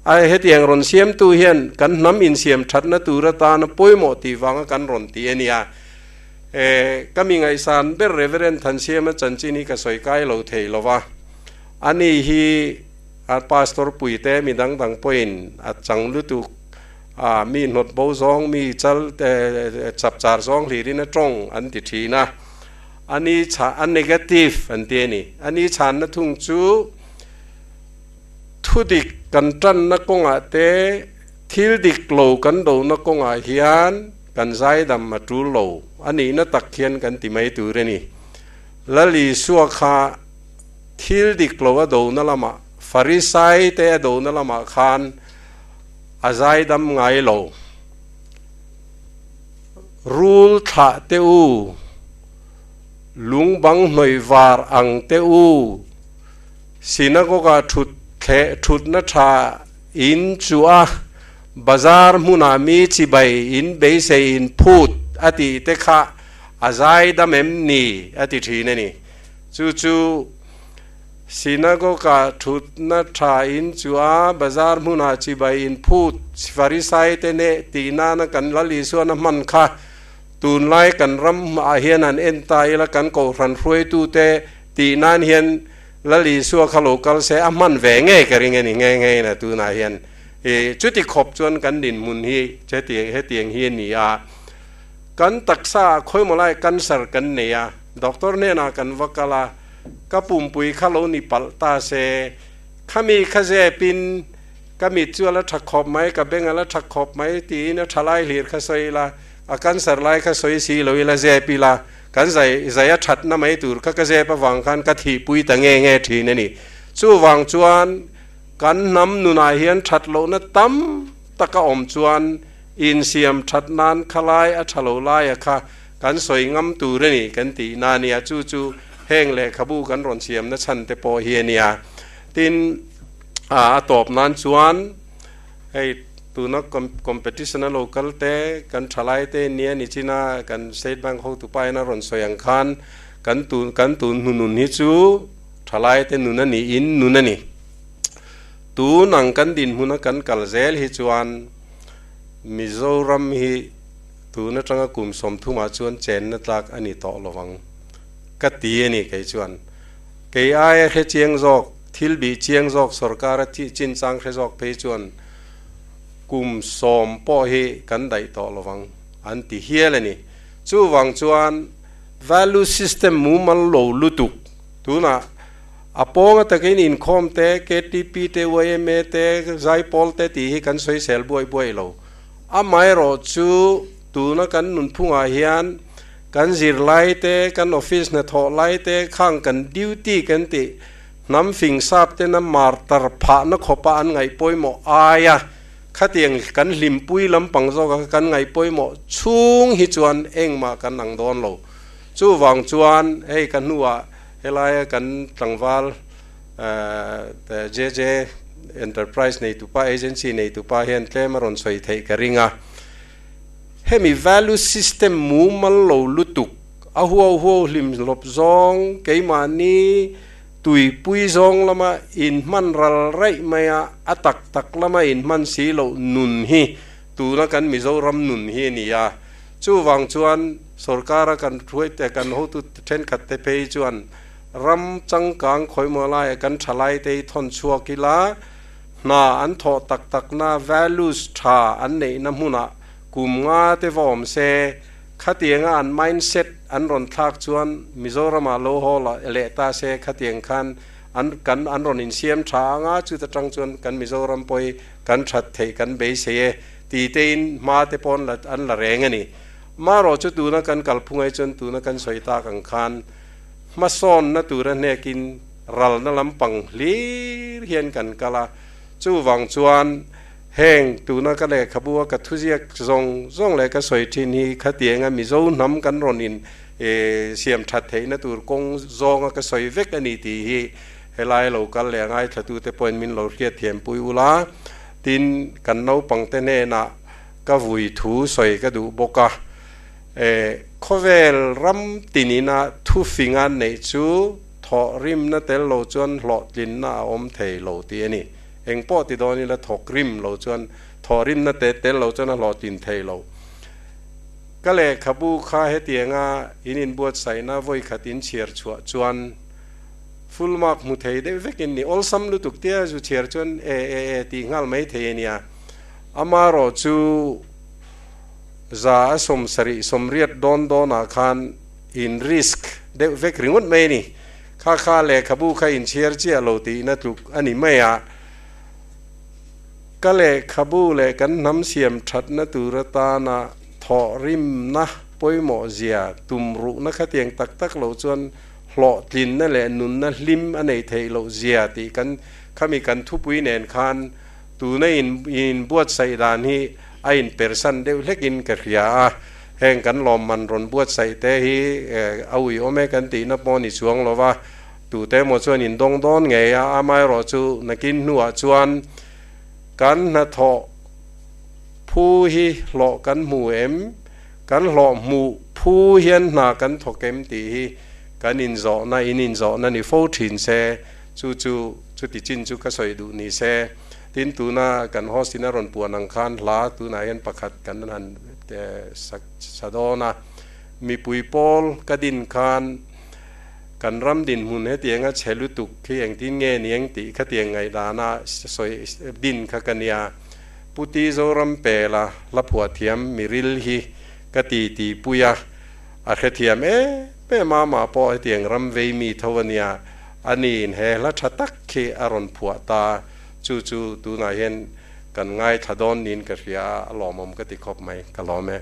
[SPEAKER 13] A hetiang rawn siamtu hian kan hnam insiam thatna tur atana pawimawh tih vanga kan rawn ti a nia. E, ka mi ngaihsan ber Reverend Thansiama chanchin hi ka sawi kai lo thei lo va, ani hi a pastor puite mi dang dang pawhin a chang lutuk. A mi hnawt bo zawng, mi chal chap char zawng hlirin a tawng an ti thin a. A ni chha, a negative an ti a ni. A ni chhanna thung chu thudik kan tanna kawngah te, thil dik lo kan dona kawngah hian kan zaidam a tul lo. A nihna tak hian kan ti mai tur a ni. Lal Isua kha thil dik lo a dona lamah, Farisai te a dona lamah khan A zaidam ngai lo. Rul thlah teh u, lung bang hnawih var ang teh u, synagogue-ah thut thleh thutna tha in chu a, bazar hmunah mi chibai in beisei in phut a tih te kha a zaidam em ni a ti thin a ni. Chu chu. Synagogue-ah thutna tha in chu a, bazar hmunah chibai in phut Farisai te neh tih nana kan Lal Isuan a hman kha tunlai kan ram ah hian han en ta ila kan kohhran hruaitute tih nan hian Lal Isua kha lo kal se a hman ve ngei ka ring a ni nghe nghe in a tunah hian i chuti khawp chuan kan dinhmun hi hetiang hi a ni a, kan taksa ah khawimaw lai cancer kan nei a, doctor hnenah kan va kal a. Ka pumpui kha lo ni palh ta se, khami kha zepin ka mit chu a la tha khawp mai, ka beng a la tha khawp mai tiin a tha lai hlir kha sawi ila, a cancer lai kha sawi si lo ila zep ila, kan zai zai a thatna mai tur kha ka zep avang khan ka thihpui ta nge nge thin a ni. Chuvang chuan kan hnam nunah hian that lohna tam tak a awm chuan insiam that nan kha lai a tha lo laia kha Kan sawi ngam tur a ni kan tih na nia, chu chu heng lehkhabu kan rawn siamna chhan te pawh hi a nia. Tin, a tawp nan chuan hei tuna competition a lo kal te, kan thalai te nia ni china kan State Bank hotupa in a rawn sawi ang khan kan tun kan tun hnunun hi chu thalai te nun a niin nun a ni. Tun ang kan dinhmuna kan kal zel hi chuan Mizoram hi tun atanga kum sawmthumah chuan chenna tlak a ni tawh lovang ka ti a ni kei chuan. Kei aia hre chiang zawk, thil bih chiang zawk sorkara chinchang hre zawk phei chuan kum sawm pawh hi kan daih tawh lovang an ti hial a ni. Chuvang chuan value system mumal lo lutuk tunah a pawnga takin inkhawm te, ktp te, yma te, Zaipawl te tih hi kan sawisel buai buai lo. Amaherawhchu tuna kan nunphungah hian kan zirlai te, kan office hnathawh lai te, khang kan duty kan tih hnam fing sap tena martar phahna khawpa an ngaih pawimawh aia khatiang kan hlimpui lampang zawka kha kan ngaih pawimawh chhung hi chuan engmah kan ang dawn lo. Chuvang chuan hei ka hnuah helaia kan tlangval JJ Enterprise neitupa, agency neitupa hian tlem a rawn sawi theih ka ring a. Hemi value system mumal lo lutuk, a huau huau hlim hlawp zawng, keimahni tuipui zawng lama inhman ral raih mai a, a tak tak lama inhman si loh nun hi tuna kan Mizoram nun hi a ni a. Chuvang chuan sorkara kan hruaite, kan hotu thenkhat te phei chuan ram changkang khawimaw laia kan thalaite hi thawn chhuak ila, Hna an thawh tak takna, values tha an neihna hmunah kum nga te va awm se, khatianga an mindset an rawn thlak chuan Mizoramah lo haw leh ta se khatiang khan an kan an rawn insiam tha anga chuta tang chuan kan Mizoram pawh hi kan that theih kan beisei e ti tein hma te pawh an la reng a ni. Marawh chu tuna kan kalphungai chuan tuna kan sawi tak ang khan hmasawnna tura hnekin ralna lampang hlir hian kan kal a, chuvang chuan heng tuna ka lehkhabu a ka thuziak zawng zawng leh ka sawi thin hi khatianga Mizo hnam kan rawn in siam that theihna tur kawng zawnga ka sawi vek a ni tih hi helai lo kal leh a ngaithlatute pawhin min lo hriatthiampui ula, tin kan naupangte hnenah ka vui thu sawi ka duh bawk a, khawvel ram tinina thufinga neih chu Thawh rimna tel lo chuan hlawhtlinna a awm thei lo tih a ni. Eng pawh ti dawn ila thawk rim lo chuan thawh rimna te tel lo chuan a hlawhtlin thei lo. Ka lehkhabu kha hetianga in inbuatsaihna vawi khat in chhiar chhuah chuan full mark hmu thei deuh vekin ni. Awlsam lutuk tia zu chhiar chuan e e e tih nghal mai thei a nia. Amarawh chu za a sawmsarih sawmriat dawn dawnah khan In risk deuh vek ringawt mai a ni. Kha kha lehkhabu kha inchhiar chiah lo tihna tluk a ni mai a. Ka lehkhabu leh kan hnam siam thatna tur atana thawhrimna pawimawh zia tum ruhna khatiang tak tak lo chuan hlawhtlinna leh nunna hlim a nei theih loh zia tih kan khami kan thupui nen khan tuna in inbuatsaih dan hi a inpersan deuh hlekin ka hria a. Heng kan lawmman rawn buatsaih te hi a ui awm e kan tihna pawh ni chuang lo va, tute emaw chuan in dawng dawn ngei a, amaherawh chu nakin hnuah chuan kan hnathawh phu hi hlawh kan hmu em, kan hlawh hmuh phu hian hna kan thawk em tih hi kan inzawhna, in inzawhna ni fo thin se, chu chu chuti chin chu ka sawi duh ni se. Tin, tuna kan host in a rawn puan ang khan hla tunah hian pakhat kan han sa dawn a. Mipui pawl ka din khan kan ram dinhmun hetianga chhe lutuk hi engtin nge ni eng tih khatiang ngaihdana sawi din kha ka nia. Pu Ti Zoram Pela hla phuah thiam miril hi ka ti ti pui a, a hrethiam em em a, amah pawh hetiang ram vei mi tho a nia. A niin he hla tha tak khi a rawn phuah ta. Chu chu tunah hian kan ngaithla dawn niin ka hria a, a lawmawm ka ti khawp mai, ka lawm e.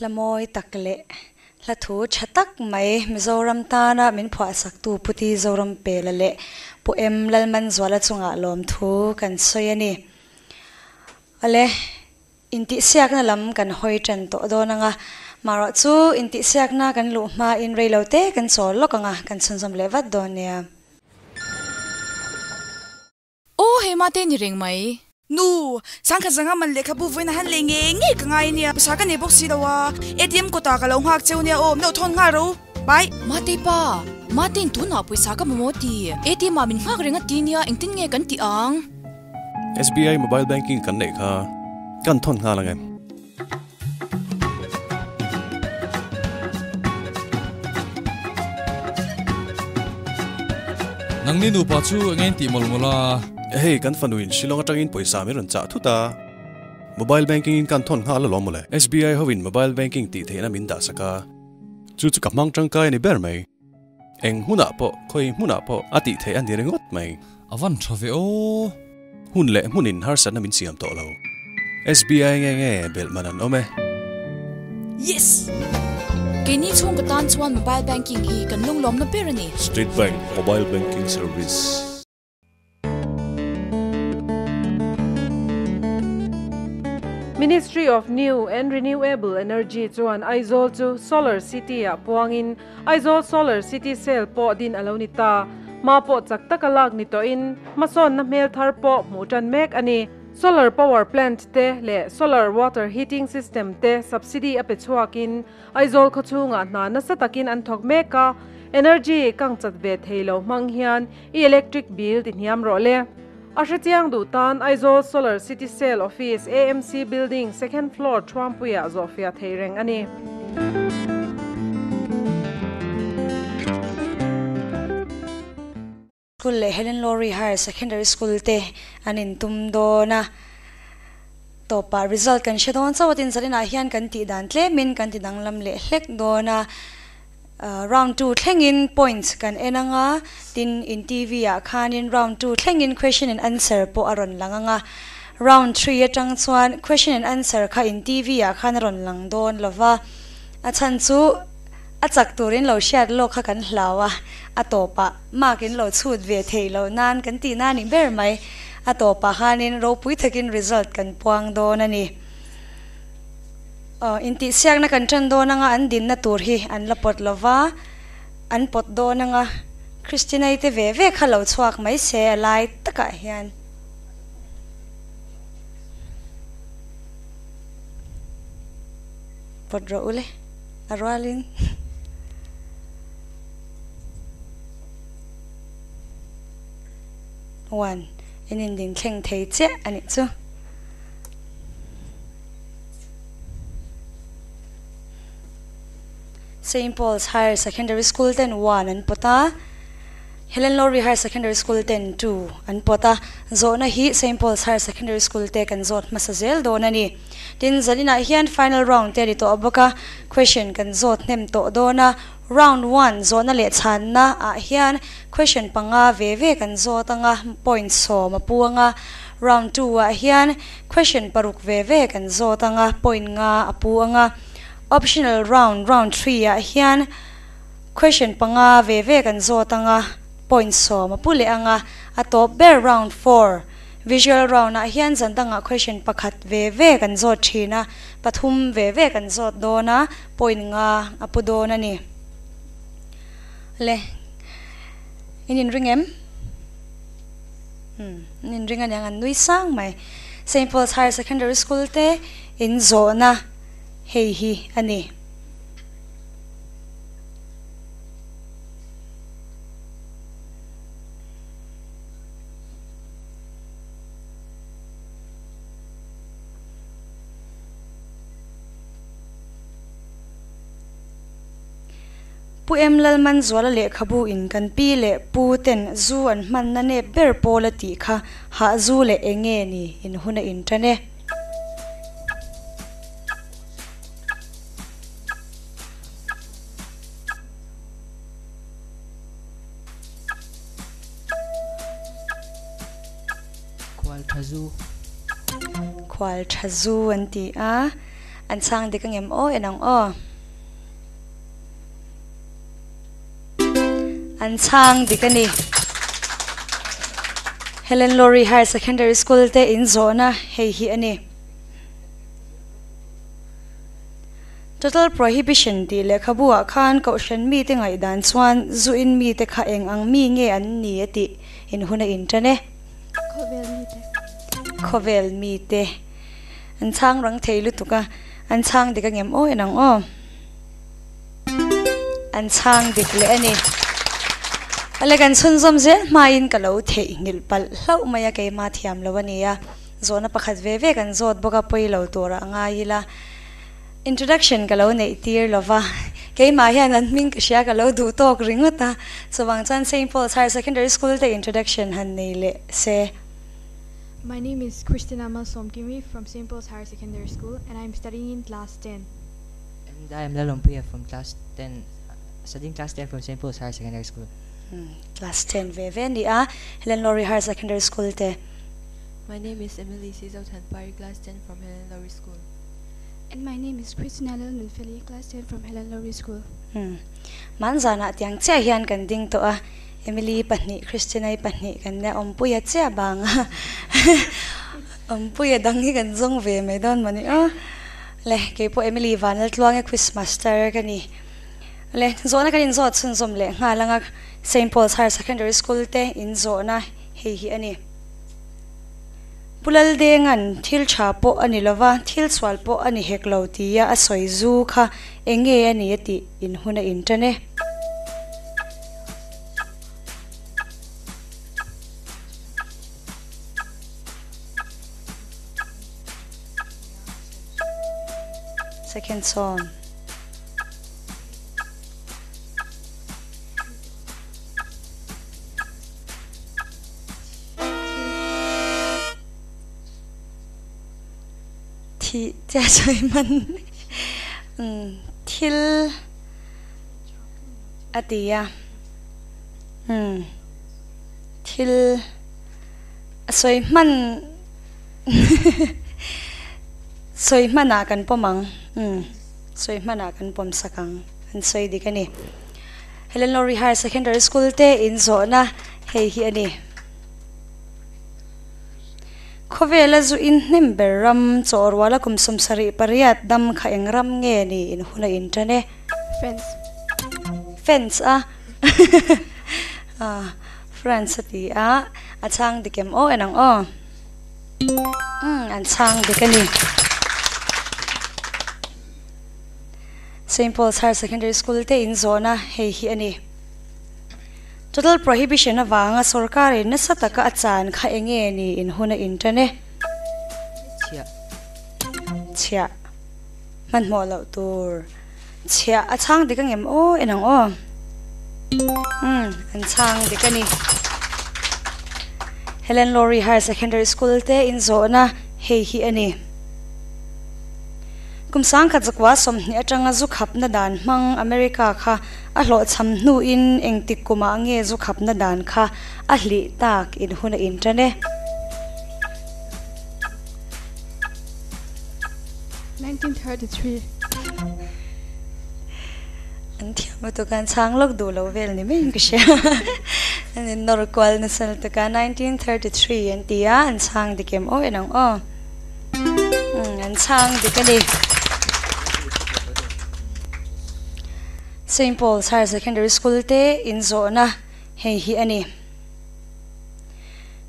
[SPEAKER 12] Hla mawi tak leh hla thu tha tak mai Mizoram tana min phuahsaktu Pu Ti Zorampela leh Pu M Lalmanzuala chungah lawmthu kan sawi a ni. Awle, intihsiakna lam kan hawi tan tawh dawn ang a, marawh chu intihsiakna kan luh hmain reilote kan chawl lawk ang a, kan chhunzawm leh vat dawn nia.
[SPEAKER 1] Aw hei mate ni reng mai.
[SPEAKER 2] Nu, sangkhat zanga man lehkhabu vawiin a han lei ngei ngei ka ngai ania, pawisa ka nei bawk si lo a, ATM kawtah ka lo nghak cheu nia aw, min lo thawn nghal ro, bye.
[SPEAKER 1] Mate pa, Matein tunah pawisa ka mamawh ti, ATM ah min nghak reng a ti nia, engtin nge kan tih ang?
[SPEAKER 3] SBI mobile banking kan neih kha kan thawn nghal ang em?
[SPEAKER 4] Nangni nupa chu eng engin tih mawlh mawlh a?
[SPEAKER 3] Hei kan fanu in Shillong atangin pawisa min rawn chah thut a, mobile banking in kan thawn nghal alawm mawle. SBI ho in mobile banking tih theihna min dah sak a, chu chu ka hmang tangkai a ni ber mai. Eng hmunah pawh, khawi hmunah pawh a tih theih a ni ringawt mai.
[SPEAKER 4] A van tha ve aw.
[SPEAKER 3] Hun leh hmunin harsatna min siam tawh lo. SBI nge nge belh man an awm e.
[SPEAKER 1] Yes! Keini chhungkaw tan chuan mobile banking hi kan lunglawmna ber a ni.
[SPEAKER 5] State Bank Mobile Banking Service.
[SPEAKER 11] Ministry of New and Renewable Energy chuan Aizawl chu Solar City-ah puangin Aizawl Solar City Cell pawh din a lo ni ta. Hma pawh chak taka lak ni tawhin hmasawnna hmel thar pawh hmuh tan mek a ni. Solar Power Plant te leh Solar Water Heating System te subsidy a pe chhuakin Aizawl khawchhungah hna nasa takin an thawk mek a, energy kang chat ve thei lo hmang hian i electric bill ti hniam rawh le. A hrechiang duh tan Aizawl Solar City Cell Office AMC Building Second Floor Thuampuiah zawhfiah theih reng a ni.
[SPEAKER 12] School leh Helen Lowry Higher Secondary School te an intum dawn a, tawpah result kan hre dawn chauh a tin zaninah hian kan tih dan tlemin kan ti danglam leh hlek dawn a, round 2 thlengin points kan en ang a, tin in TV ah khanin round 2 thlengin question and answer pawh a rawn lang ang a, round 3 atang chuan question and answer kha in TV ah khan a rawn lang dawn lova, a chhan chu a chak turin lo hriat lawk kha kan hlau a, a tawpah mark in lo chhut ve thei lo nan kan tih na ni ber mai, a tawpah khanin ropui takin result kan puang dawn a ni. Aw intihsiakna kan tan dawn anga an dinna tur hi an la pawt lova, an pawt dawn anga Christina-i te ve ve kha lo chhuak mai se a lai takah hian. Pawt rawh ule a rualin. One in inding thleng thei chiah a nih chu. Saint Paul's Higher Secondary School ten 1 an pawt a, Helen Lowry Higher Secondary School ten 2 an pawt a, zawhna hi Saint Paul's Higher Secondary School te kan zawt hmasa zel dawn a ni. Tin, zaninah hian final round te a ni tawh bawk a, question kan zawt hnem tawh dawn a, round 1 zawhna leh chhanna ah hian question panga ve ve kan zawt anga point 10 a pu anga, round 2 ah hian Question paruk ve ve kan zawt anga point nga a pu anga optional round round 3 ah hian question panga ve ve kan zawt anga point 10 a pu leh anga a tawp ber round 4 visual round ah hian zan dangah question pakhat ve ve kan zawt thin a pathum ve ve kan zawt dawn a point nga a pu dawn a ni le in inring em? Umm an inring aniang an nui sang mai. Saint Paul's Higher Secondary School te in zawhna hei hi a ni. Pu Em Lalmanzuala lehkhabu in kan pi leh pu ten zu an hmanna nep ber pawl a tih kha hah zu leh eng nge ni in hun a in tan e.
[SPEAKER 14] Khual tha zu.
[SPEAKER 12] Khual tha zu an ti a. An chhang dik angem aw en ang aw. An chhang dik a ni. Helen Lowry Higher Secondary School te in zawhna hei hi a ni. Total Prohibition tih lehkhabu ah khan Kohhran mite ngaihdan chuan zu in mite kha eng ang mi nge an ni a tih in hun a intan e.
[SPEAKER 14] Khawvel mite.
[SPEAKER 12] Khawvel mite. An chhang rang thei lutuk a, an chhang dik angem aw en ang aw. An chhang dik leh a ni. Ale kan chhunzawm zel hmain ka lo theihnghilh palh hlauh mai a, keimah thiam lo a ni a. Zawhna pakhat ve ve kan zawt bawk a, pawi lo tur ah ngai ila. Introduction ka lo neih tir lo va, keimah hian an hming ka hria ka lo duh tawk ringawt a. Chuvang chuan Saint Paul's Higher Secondary School te introduction han nei leh se.
[SPEAKER 14] My name is Christina Malsawmkimi from Saint Paul's Higher Secondary School and I am studying in class 10.
[SPEAKER 15] And I am Lalawmpuia from class 10, studying class 10 from Saint Paul's Higher Secondary School.
[SPEAKER 12] Class 10 ve ve ni a, Helen Lowry Higher Secondary School te.
[SPEAKER 16] My name is Emily Sizothanpari, class 10 from Helen Lowry School.
[SPEAKER 14] And my name is Christina Lalnunfeli, class 10 from Helen Lowry School.
[SPEAKER 12] Manzana tiang chiah hian kan ding tawh a, Emily pahnih, Christina-i pahnih kan nia, Awmpuia chiah bang a, Awmpuia dang hi kan zawng ve mai dawn mawni aw. Le, kei pawh Emily Vanlaltluange quiz master ka ni. Le, zawhna kan inzawt chhunzawm leh nghal anga Saint Paul's Higher Secondary School te inzawhna hei hi a ni. Pu Laldenga'n thil tha pawh a ni lova, thil chhual pawh a ni hek lo tia a sawi zu kha eng nge a ni a tih in hun a intan e. Second song. Thi tia sawi man thil a ti a thil a sawi hman sawi hmanah kan pawm ang sawi hmanah kan pawm sak ang an sawi dik a ni. Helen Lowry Higher Secondary School te in zawhna hei hi a ni. Khawvela zu in hnem ber ram chawhruala kum 78 dam kha eng ram nge ni in hun a in tan e.
[SPEAKER 14] Fence.
[SPEAKER 12] Fence a France a ti a, a chhang dik em aw en ang aw. Umm an chhang dik a ni. Saint Paul's Higher Secondary School te in zawhna hei hi a ni. Total Prohibition avanga sorkarin nasa taka a chan kha eng nge ni in hun a intan e?
[SPEAKER 15] Chhiah.
[SPEAKER 12] Chhiah. Hmanhmawh loh tur. Chhiah a chhang dik angem aw en ang aw. Umm an chhang dik a ni. Helen Lowry Higher Secondary School te in zawhna hei hi a ni. Kum 1920 atanga zu khapna dan hmang America kha a hlawhchham hnuin engtik kumah nge zu khapna dan kha a hlih tak in hun a intan e.
[SPEAKER 14] 1933.
[SPEAKER 12] An thiam lutuk a, an chhang lawk duh lo vel ni maiin ka hria. An in nawr kual nasa lutuk a, 1933 an ti a, an chhang dik em aw en ang aw. An chhang dik a ni. Saint Paul's Higher Secondary School te inzawhna hei hi a ni.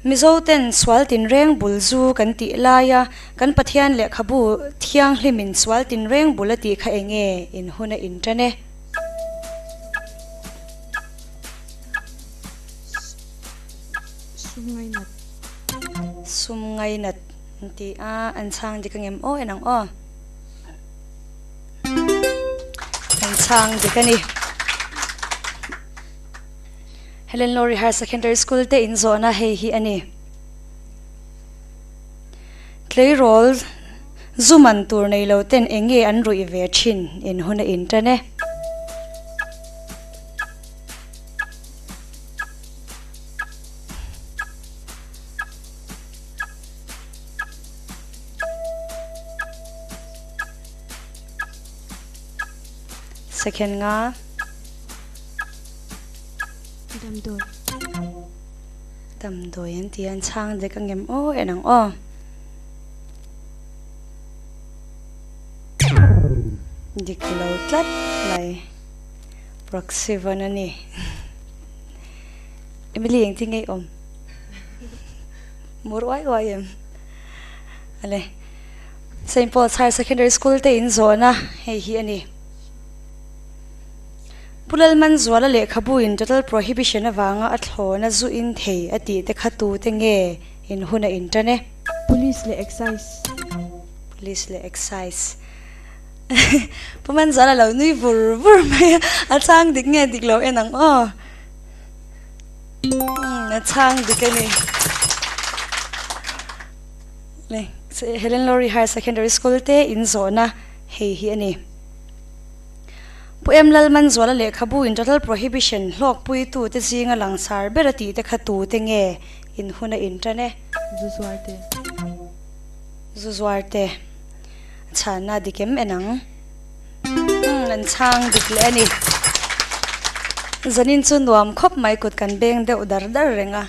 [SPEAKER 12] Mizo ten sual tinreng bul zu kan tih laia kan Pathian lehkhabu thianghlimin sual tinreng bul a tih kha eng nge in hun a intan e?
[SPEAKER 16] Sum ngainat.
[SPEAKER 12] Sum ngainat an ti a, an chhang dik angem aw en ang aw. An chhang dik a ni. Helen Lowry Higher Secondary School te in zawhna hei hi a ni. Tleirawl zu man tur nei lo ten eng nge an ruih ve thin in hun a intan e. Second nga.
[SPEAKER 14] Damdawi.
[SPEAKER 12] Damdawi an ti a, an chhang dek angem aw en ang aw. Dik lo tlat mai. Proxivon a ni. Emily engtin nge i awm? Mur uai uai em? Ale. Saint Paul's Higher Secondary School te in zawhna hei hi a ni. Pu Lalmanzuala lehkhabu in Total Prohibition avanga a thlawna zu in thei a tih te kha tute nge in hun a in tan e?
[SPEAKER 14] Police leh Excise.
[SPEAKER 12] Police leh Excise. Pu Manzuala lo nui vur vur mai a, a chhang dik nge dik lo en ang aw. Umm a chhang dik a ni. Le Helen Lowry Higher Secondary School te in zawhna hei hi a ni. Pu Em Lalmanzuala lehkhabu in Total Prohibition hlawkpuitu te zinga langsar ber a tih te kha tu te nge in hun a in tan e?
[SPEAKER 16] Zu zuar te.
[SPEAKER 12] Zu zuar te. A chhanna dik em en ang? Umm an chhang dik leh a ni. Zanin chu nuam khawp mai kut kan beng deuh dar dar reng a.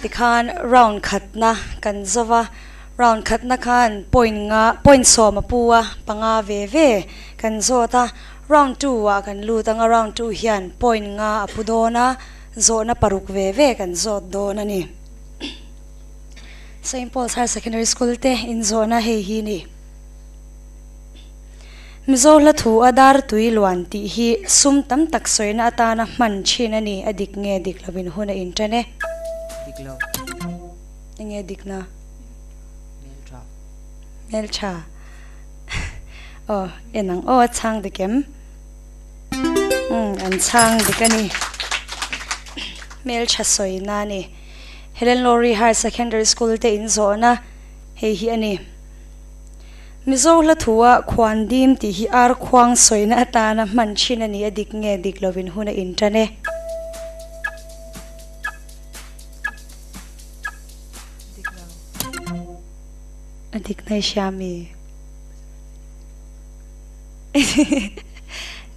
[SPEAKER 12] Tikhan round khatna kan zo va, round khatna khan point nga point sawm a pu a, panga ve ve kan zawt a, round two ah kan lut ang a, round two hian point nga a pu dawn a, zawhna paruk ve ve kan zawt dawn a ni. Saint Paul's Higher Secondary School te inzawhna hei hi ni. Mizo hla thu a dar tui luan tih hi sum tam tak sawina atana hman thin a ni, a dik nge dik lovin hun a intan e.
[SPEAKER 15] Dik lo.
[SPEAKER 12] Enge dikna?
[SPEAKER 15] Hmel tha.
[SPEAKER 12] Hmel tha. Aw, en ang aw a chhang dik em? Umm, an chhang dik a ni. Hmel tha sawina a ni. Helen Lowry Higher Secondary School te inzawhna hei hi a ni. Mizo hla thua khuan dim tih hi ar khuang sawina atana hman thin a ni a dik nge dik lovin hun a intan e. A dik nai hria mi?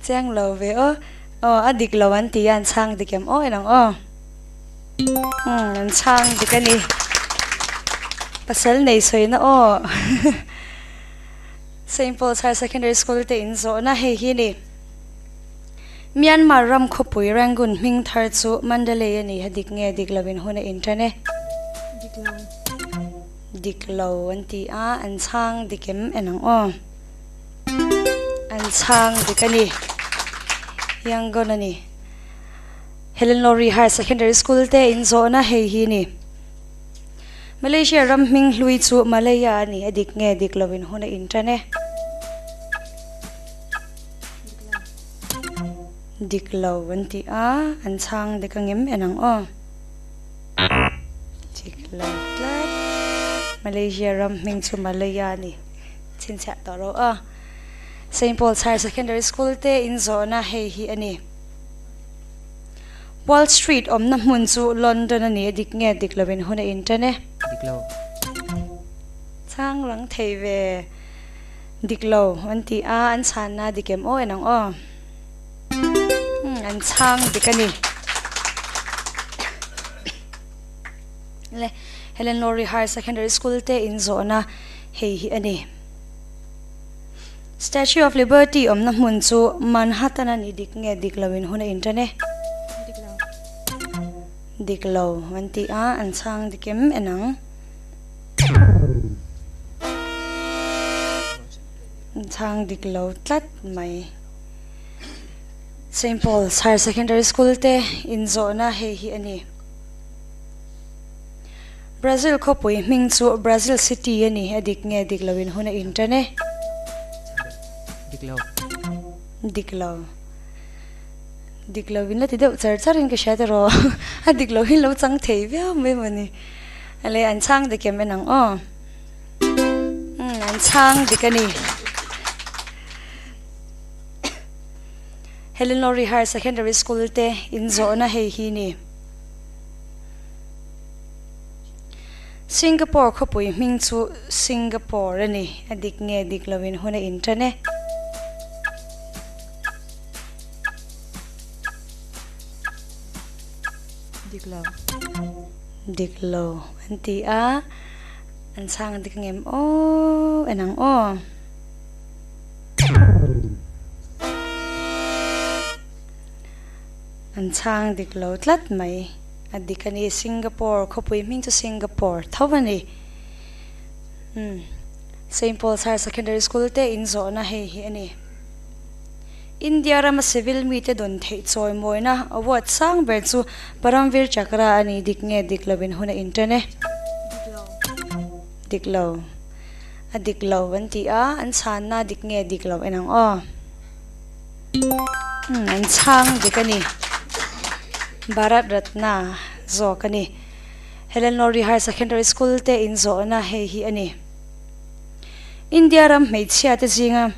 [SPEAKER 12] Chiang lo ve aw. Aw a dik lo an ti a an chhang dik em aw en ang aw. Umm an chhang dik a ni. Pasal nei sawina aw. Saint Paul's Higher Secondary School te in zawhna hei hi ni. Myanmar ram khawpui Rangoon hming thar chu Mandalay a ni a dik nge dik lo in hun a intan e.
[SPEAKER 14] Dik lo.
[SPEAKER 12] Dik lo an ti a, an chhang dik em en ang aw. An chhang dik a ni. Yangon a ni. Helen Lowry Higher Secondary School te in zawhna hei hi ni. Malaysia ram hming hlui chu Malaya a ni, a dik nge dik lo in hun a intan e. Dik lo an ti a, an chhang dik angem en ang aw. Dik lo tlat. Malaysia ram hming chu Malaya a ni, chhinchhiah tawh ro aw. Saint Paul's Higher Secondary School te in zawhna hei hi a ni. Wall Street awmna hmun chu London a ni a dik nge dik lovin hun a intan e.
[SPEAKER 15] Dik lo.
[SPEAKER 12] Chhang rang thei ve. Dik lo an ti a, an chhanna dik em aw en ang aw. Umm an chhang dik a ni. Le Helen Lowry Higher Secondary School te inzawhna hei hi a ni. Statue of Liberty awmna hmun chu Manhattan a ni dik nge dik lo in hun a intan e.
[SPEAKER 14] Dik lo.
[SPEAKER 12] Dik lo an ti a, an chhang dik em en ang. An chhang dik lo tlat mai. Saint Paul's Higher Secondary School te inzawhna hei hi a ni. Brazil khawpui hming chu Brazil City a ni, a dik nge dik lo in hun a intan e.
[SPEAKER 15] Dik lo.
[SPEAKER 12] Dik lo. Dik lo in la ti deuh char char in ka hria ta rawh. A dik lo hi lo chang thei viau mai maw ni. Ale an chhang dik em en ang aw. Umm an chhang dik a ni. Helen Lowry Higher Secondary School te inzawhna hei hi ni. Singapore khawpui hming chu Singapore a ni. A dik nge dik loin hun a intan e.
[SPEAKER 16] Dik lo.
[SPEAKER 12] Dik lo an ti a, an chhang dik ngem aw en ang aw. An chhang dik lo tlat mai. A dik a ni, Singapore khawpui hming chu Singapore tho a ni. Umm Saint Paul's Higher Secondary School te in zawhna hei hi a ni. India rama civil mite dawn theih chawimawina award sang ber chu Paramvir Chakra a ni dik nge dik lovin hun a inṭan e. Dik lo. A dik lo an ti a, an chhanna dik nge dik lo en ang aw. Umm an chhang dik a ni. Bharat Ratna zawk a ni. Helen Lowry Higher Secondary School te in zawhna hei hi a ni. India ram hmeichhia te zinga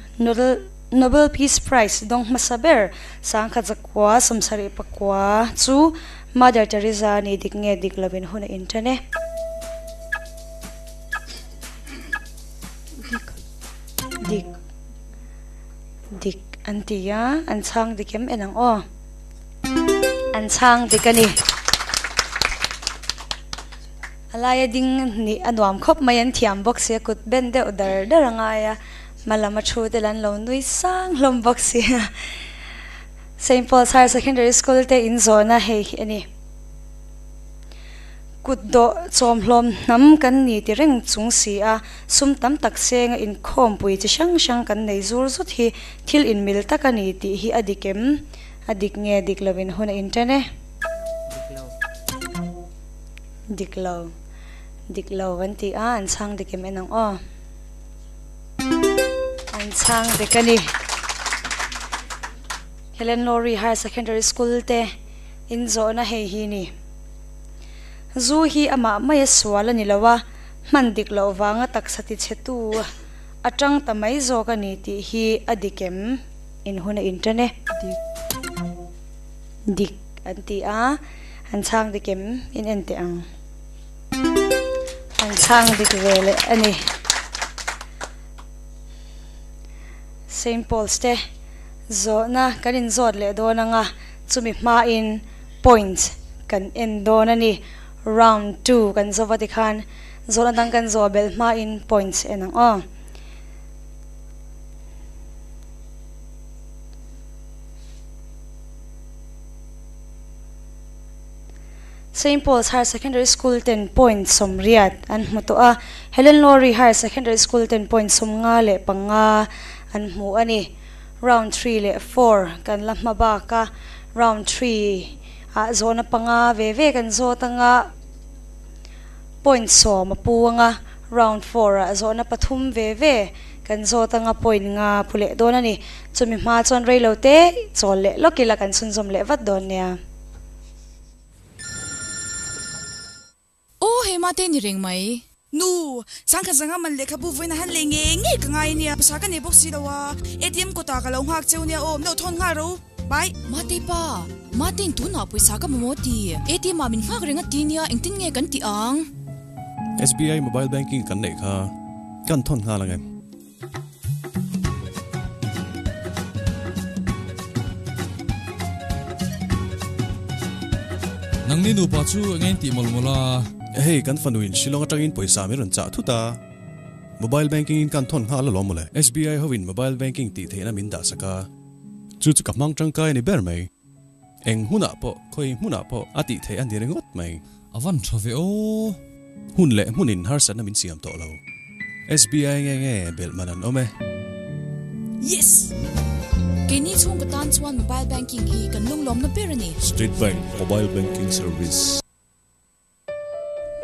[SPEAKER 12] Nobel Peace Prize dawng hmasa ber sangkhat zakua 79 chu Mother Teresa a ni dik nge dik lovin hun a inṭan e. Dik. Dik. Dik an ti a, an chhang dik em en ang aw. An chhang dik a ni. A laia ding nih a nuam khawp mai an thiam bawk si a kut ben deuh dar dar a ngai a, hma lam a thu te lah an lo nui sang hlawm bawk si a. Saint Paul's Higher Secondary School te in zawhna hei hi a ni. Kut dawh chawmhlawm hnam kan ni ti reng chung si a, sum tam tak senga inkhawmpui chi hrang hrang kan nei zur zut hi thil inmil tak a ni tih hi a dik em? A dik nge dik lovin hun a inṭan e?
[SPEAKER 15] Dik lo.
[SPEAKER 12] Dik lo. Dik lo an ti a, an chhang dik em en ang aw. An chhang dik a ni. Helen Lowry Higher Secondary School te inzawhna hei hi ni. Zu hi amah mai a sual a ni lo a, hman dik loh vanga taksa tichhetu a tang ta mai zawk a ni tih hi a dik em? In hun a inṭan e.
[SPEAKER 16] Dik.
[SPEAKER 12] Dik an ti a, an chhang dik em? In en teh ang. An chhang dik ve leh a ni. Saint Paul's te zawhna kan inzawt leh dawn anga chumi hmain point kan en dawn a ni. Round 2 kan zawh va tikhan zawhna dang kan zawh belh hmain points en ang aw. Saint Paul's Higher Secondary School ten point 80 an hmu tawh a, Helen Lowry Higher Secondary School ten point 55 an hmu a ni. Round 3 leh 4 kan la hma bak a, round 3 ah zawhna panga ve ve kan zawt anga point 10 a pu anga round 4 ah zawhna pathum ve ve kan zawt anga point nga pu leh dawn a ni. Chumi hma chuan reilo te chawl leh lawk ila kan chhunzawm leh vat dawn nia.
[SPEAKER 1] Aw hei mate ni reng mai.
[SPEAKER 2] Nu, sangkhat zanga man lehkhabu vawiin a han lei nge nge ka ngai ania, pawisa ka nei bawk si lo a, ATM kawtah ka lo nghak cheu nia aw, min lo thawn nghal ro, bye.
[SPEAKER 1] Mate pa, Matein tunah pawisa ka mamawh ti, ATM ah min nghak reng a ti nia, engtin nge kan tih ang?
[SPEAKER 3] SBI mobile banking kan neih kha kan thawn nghal ang em?
[SPEAKER 4] Nangni nupa chu eng eng tih mawlh mawlh a?
[SPEAKER 3] Hei kan fanuin Shillong atangin pawisa min rawn chah thut a, mobile banking in kan thawn nghal alawm mawle. SBI hoin mobile banking tih theihna min dah sak a, chu chu ka hmang tangkai a ni ber mai. Eng hmunah pawh, khawi hmunah pawh a tih theih a ni ringawt mai.
[SPEAKER 4] A van tha ve aw.
[SPEAKER 3] Hun leh hmunin harsatna min siam tawh lo. SBI nge nge belh man an awm e.
[SPEAKER 1] Yes! Keini chhungkaw tan chuan mobile banking hi kan lunglawmna ber a ni.
[SPEAKER 5] State Bank Mobile Banking Service.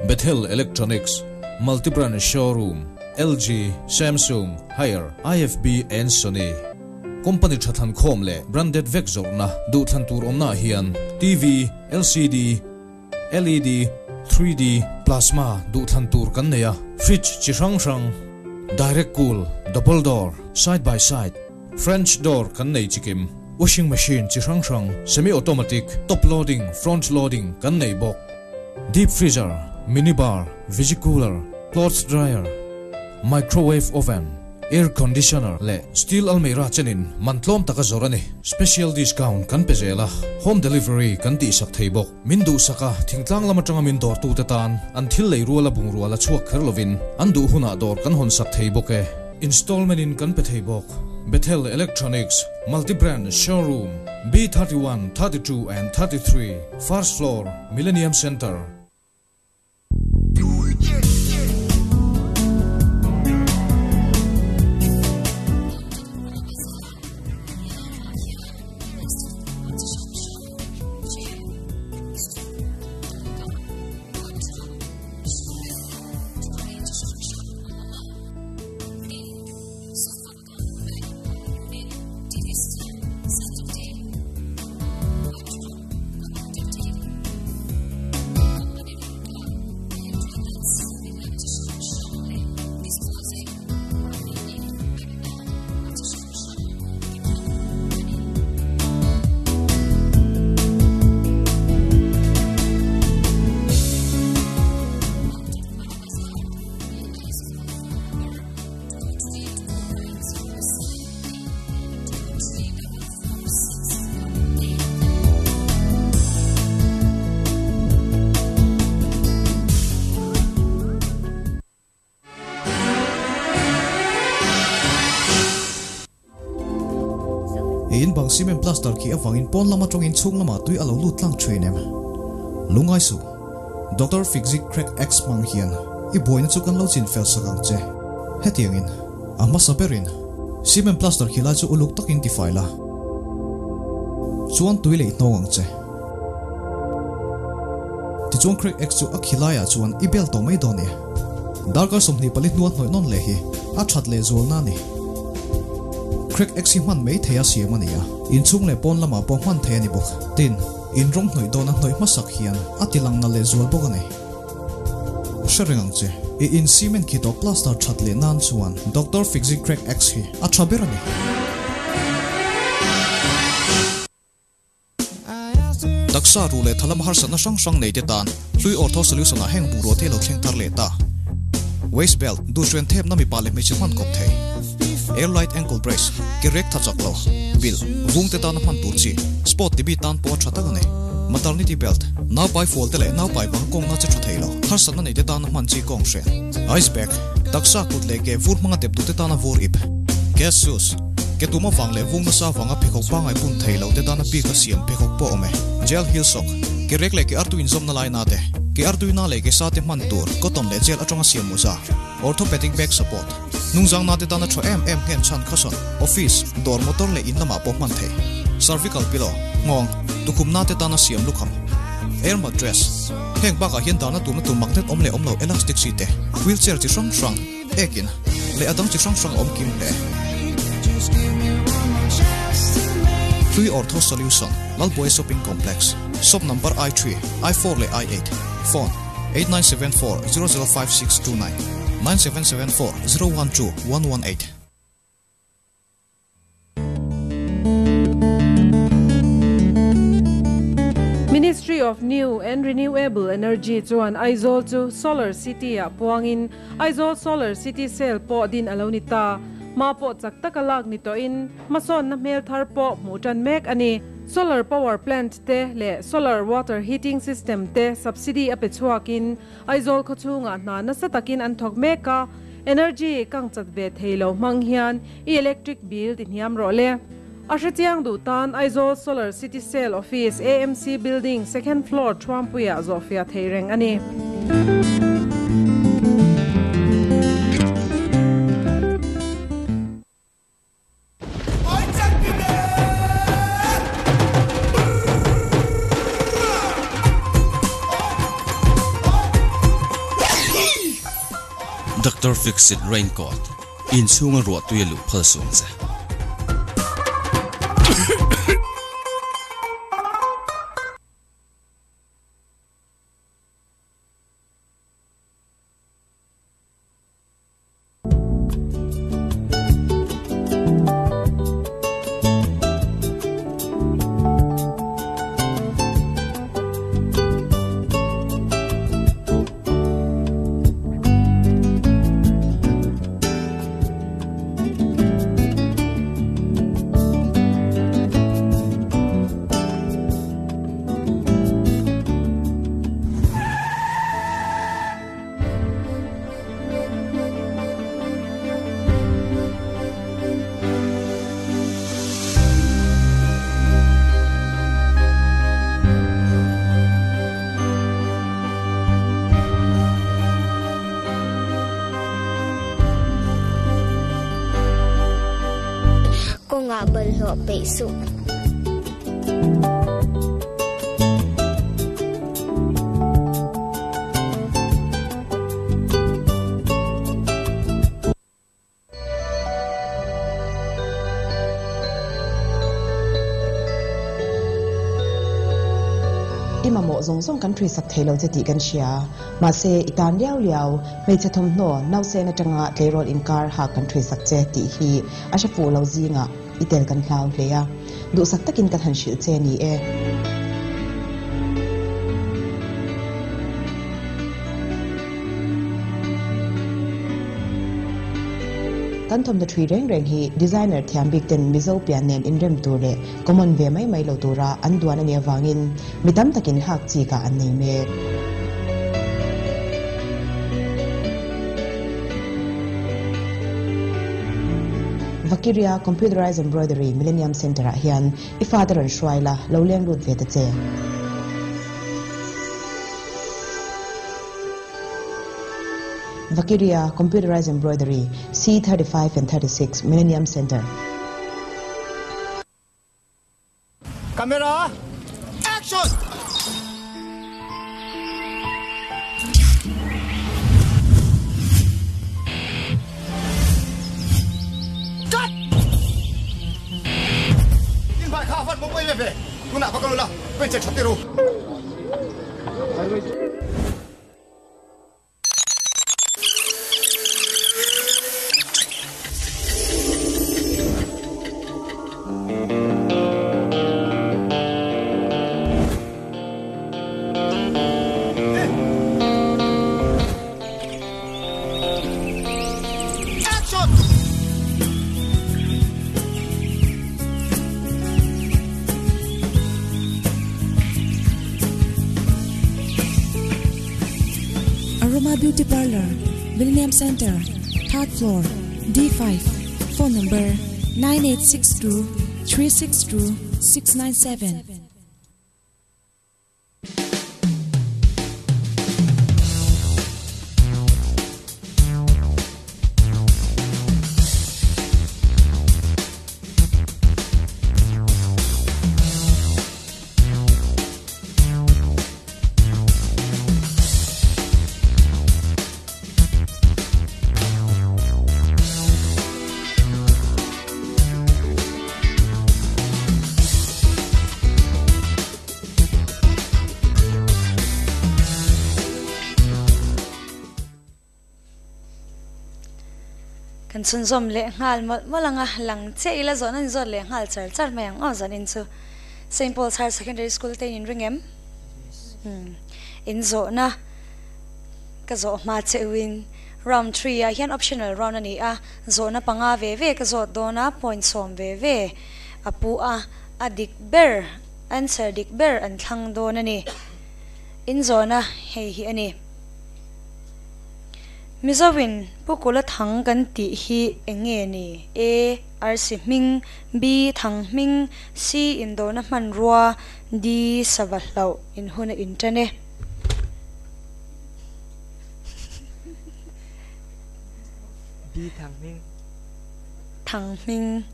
[SPEAKER 8] Bethel Electronics, Multi-brand showroom, LG, Samsung, Haier, IFB and Sony. Company tha thlan khawm leh branded vek zawrhna duhthlan tur awmnaah hian TV, LCD, LED, 3D, Plasma duhthlan tur kan nei a, fridge chi hrang hrang, direct cool, double door, side by side, French door kan nei chikim, washing machine chi hrang hrang, semi automatic, top loading, front loading kan nei bawk. Deep freezer, mini bar, visi cooler, clothes dryer, microwave oven, Air conditioner leh steel almirah chenin man tlawm taka zawrh a ni. Special discount kan pe zel a, home delivery kan tihsak thei bawk. Min duhsak a, thingtlang lam atanga min dawrtute tan an thil lei ruala bungrua la chhuak kher lovin an duh hunah dawr kan hawnsak thei bawk e. Installment in kan pe thei bawk. Bethel Electronics, Multi-brand Showroom, B31, 32 and 33, First Floor, Millennium Centre.
[SPEAKER 9] In bang cement plaster khi avangin pawn lama tawngin chhung lamah tui a lo lut tlang thin em? Lungngai suh. Doctor Fixit Crack X hmang hian i buaina chu kan lo chin fel sak ang che. Hetiangin, a hmasa berin cement plaster khi lai chu uluk takin tifai la, chuan tui leh hnawng ang che. Tichuan Crack X chu a khi laiah chuan i bel tawh mai dawn e. Darkar 24 hnua hnawih nawn leh hi a that leh zualna a ni. Crack X hi hman mai thei a siam a ni a, inchhung leh pawn lamah pawh hman thei a ni bawk. Tin, in rawng hnawih dawna hnawih hmasak hian a ti lang nalh leh zual bawk a ni. Hre reng ang che, i in cement khi tawh plaster that leh nan chuan Doctor Fixit Crack X hi a tha ber a ni. Taksa ruh leh thalam harsatna hrang hrang nei te tan hlui Ortho Solution ah heng bungrua te lo thleng thar leh ta. Waist belt, duhhren thepna mipa leh hmeichhe hman kawp thei. Airlight ankle brace, ke rek tha chak lo, bilh, vung te tana hman tur chi, sport tibi tan pawh a tha tak a ni. Maternity belt, naupai fual te leh naupai vang kawngna che tha thei lo, harsatna nei te tana hman chi kawng hren. Ice bag, taksa kut leh ke vur hmanga dep duh te tana vur ip. Gas shoes, Ke tum avang leh vung nasa avanga pheikhawk pangai bun thei lo te dana bik a siam pheikhawk pawh awm e. Gel heel sock, Ke rek leh ke artui inzawmna lai na te, ke artui na leh ke sa te hman tur cotton leh gel atanga siam mawza. Orthopedic back support, Hnungzang na te dana tha em em nghen chhan cushion, office, dawr motor leh in lamah pawh hman thei. Cervical pillow, Nghawng, tukhum na te dana siam lukham. Air mattress, Heng bakah hian dahna turna tur magnet awm leh awm lo elastic chi te, wheelchair chi hrang hrang, Ekin leh a dang chi hrang hrang a awm kim hle. Hlui Ortho Solution, Lalbuai Shopping Complex, Shop number I3, I4 leh I8, Phone, 8974 005629, 9774 012 118.
[SPEAKER 11] Ministry of New and Renewable Energy chuan Aizawl chu Solar City-ah puangin Aizawl Solar City Sale pawh din a lo ni ta. Hma pawh chak taka lak ni tawhin hmasawnna hmel thar pawh hmuh tan mek a ni. Solar Power Plant te leh Solar Water Heating System te subsidy a pe chhuakin Aizawl khawchhungah hna nasa takin an thawk mek a, energy kang chat ve thei lo hmang hian i electric bill ti hniam rawh le. A hrechiang duh tan Aizawl Solar City Sale Office AMC Building Second Floor Thuampuiah zawhfiah theih reng a ni.
[SPEAKER 10] Doctor Fixit Raincoat, Inchhunga ruah tui a luh phal suang che.
[SPEAKER 17] Bawlhhlawh peih suh.
[SPEAKER 18] I mamawh zawng zawng kan ṭhuisak thei lo che tih kan hria. Mahse, i tan liau liau, hmeichhe thawmhnaw, nausen aṭanga tleirawl inkar hak kan ṭhuisak che tih hi a hre fuh lo zingah i tel kan hlau hle a. Duhsak takin kan han hrilh che ni e. Kan thawmhnaw ṭhui reng reng hi designer thiam bik ten Mizo pian nen inrem tur leh common ve mai mai lo tura an duan a nih avangin mi tam takin hak chikah an nei mek. Vakiria Computerized Embroidery Millennium Centre-ah hian i fate rawn hruai la, lo leng lut ve ta che. Vakiria Computerized Embroidery, C35 and 36, Millennium Centre.
[SPEAKER 6] Camera, action! Cut! In bhai kha van mawm em ve, tunah va kal ula, pencil that tir u.
[SPEAKER 7] Aroma Beauty Parlor, Millennium Center, third floor, D5, phone number 9862 362 697.
[SPEAKER 12] Kan chhunzawm leh nghal mawlh mawlh ang a, lang chiah ila zawhna in zawt leh nghal char char mai ang aw zanin chu Saint Paul's Higher Secondary School te in inring em? In zawhna ka zawh hma che uin round 3 ah hian optional round a ni a, zawhna panga ve ve ka zawt dawn a, point sawm ve ve a pu a, a dik ber answer dik ber an thlang dawn a ni. In zawhna hei hi a ni. Mizovin Pu Kula Thang kan tih hi eng nge ni? A. Arsi hming B. Thang hming C. Indona hmanrua D. Sava hlauh in hun a inṭan e.
[SPEAKER 15] B. Thang hming.
[SPEAKER 12] Thang hming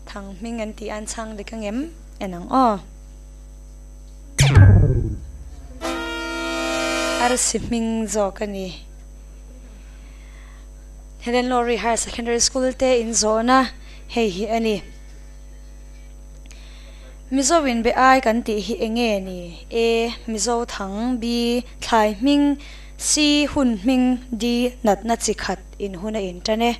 [SPEAKER 12] Thang hming an tih an chhang dik angem? En ang aw. Arsi hming zawk a ni. Helen Lowry Higher Secondary School te in zawhna hei hi a ni. Mizo in be ai kan tih hi eng nge ni? A. Mizo thang B. Thlai hming C. Hun hming D. Natna chi khat in hun a intan e.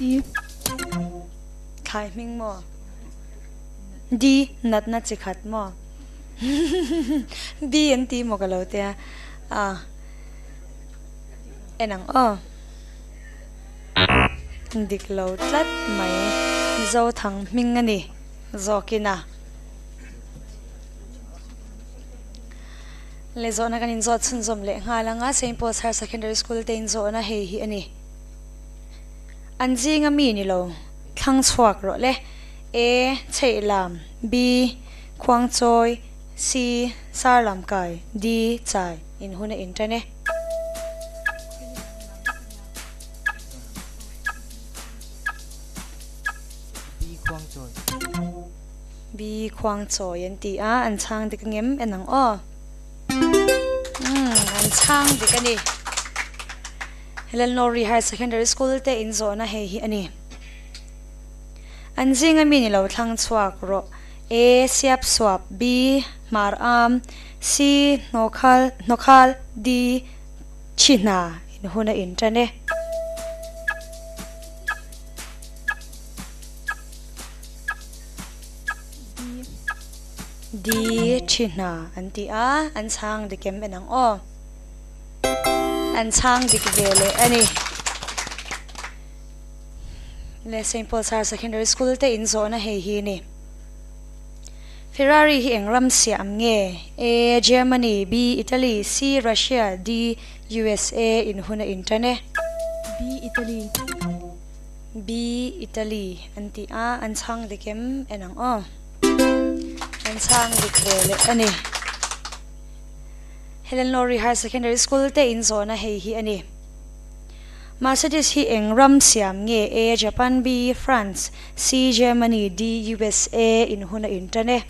[SPEAKER 16] D.
[SPEAKER 12] Thlai hming maw? D. Natna chi khat maw? B an ti maw ka lo tia. A. En ang aw. Dik lo tlat mai. Zothang hming a ni zawkin a. Le zawhna kan inzawt chhunzawm leh nghal ang a, Saint Paul's Higher Secondary School te inzawhna hei hi a ni. An zinga mi ni lo thlang chhuak rawh le. A. Chheihlam B. Khuangchawi C. Sarlamkai D. Chai in hun a intan e.
[SPEAKER 15] B. Khuangchawi.
[SPEAKER 12] B. Khuangchawi an ti a, an chhang dik angem en ang aw. Umm, an chhang dik a ni. Lalnawri Higher Secondary School te inzawhna hei hi a ni. An zinga mi ni lo thlang chhuak rawh. A. Siap suap B. Hmar am C. Hnawkhal hnawkhal D. Thi hna in hun a intan e. D. Thi hna an ti a, an chhang dik em en ang aw. An chhang dik ve leh a ni. Le Saint Paul's Higher Secondary School te in zawhna hei hi ni. Ferrari hi eng ram siam nge? A. Germany B. Italy C. Russia D. USA in hun a intan e.
[SPEAKER 14] B. Italy
[SPEAKER 12] B. Italy an ti a, an chhang dik em en ang aw. An chhang dik ve leh a ni. Helen Lowry Higher Secondary School te in zawhna hei hi a ni. Mercedes hi eng ram siam nge? A. Japan B. France C. Germany D. USA in hun a intan e.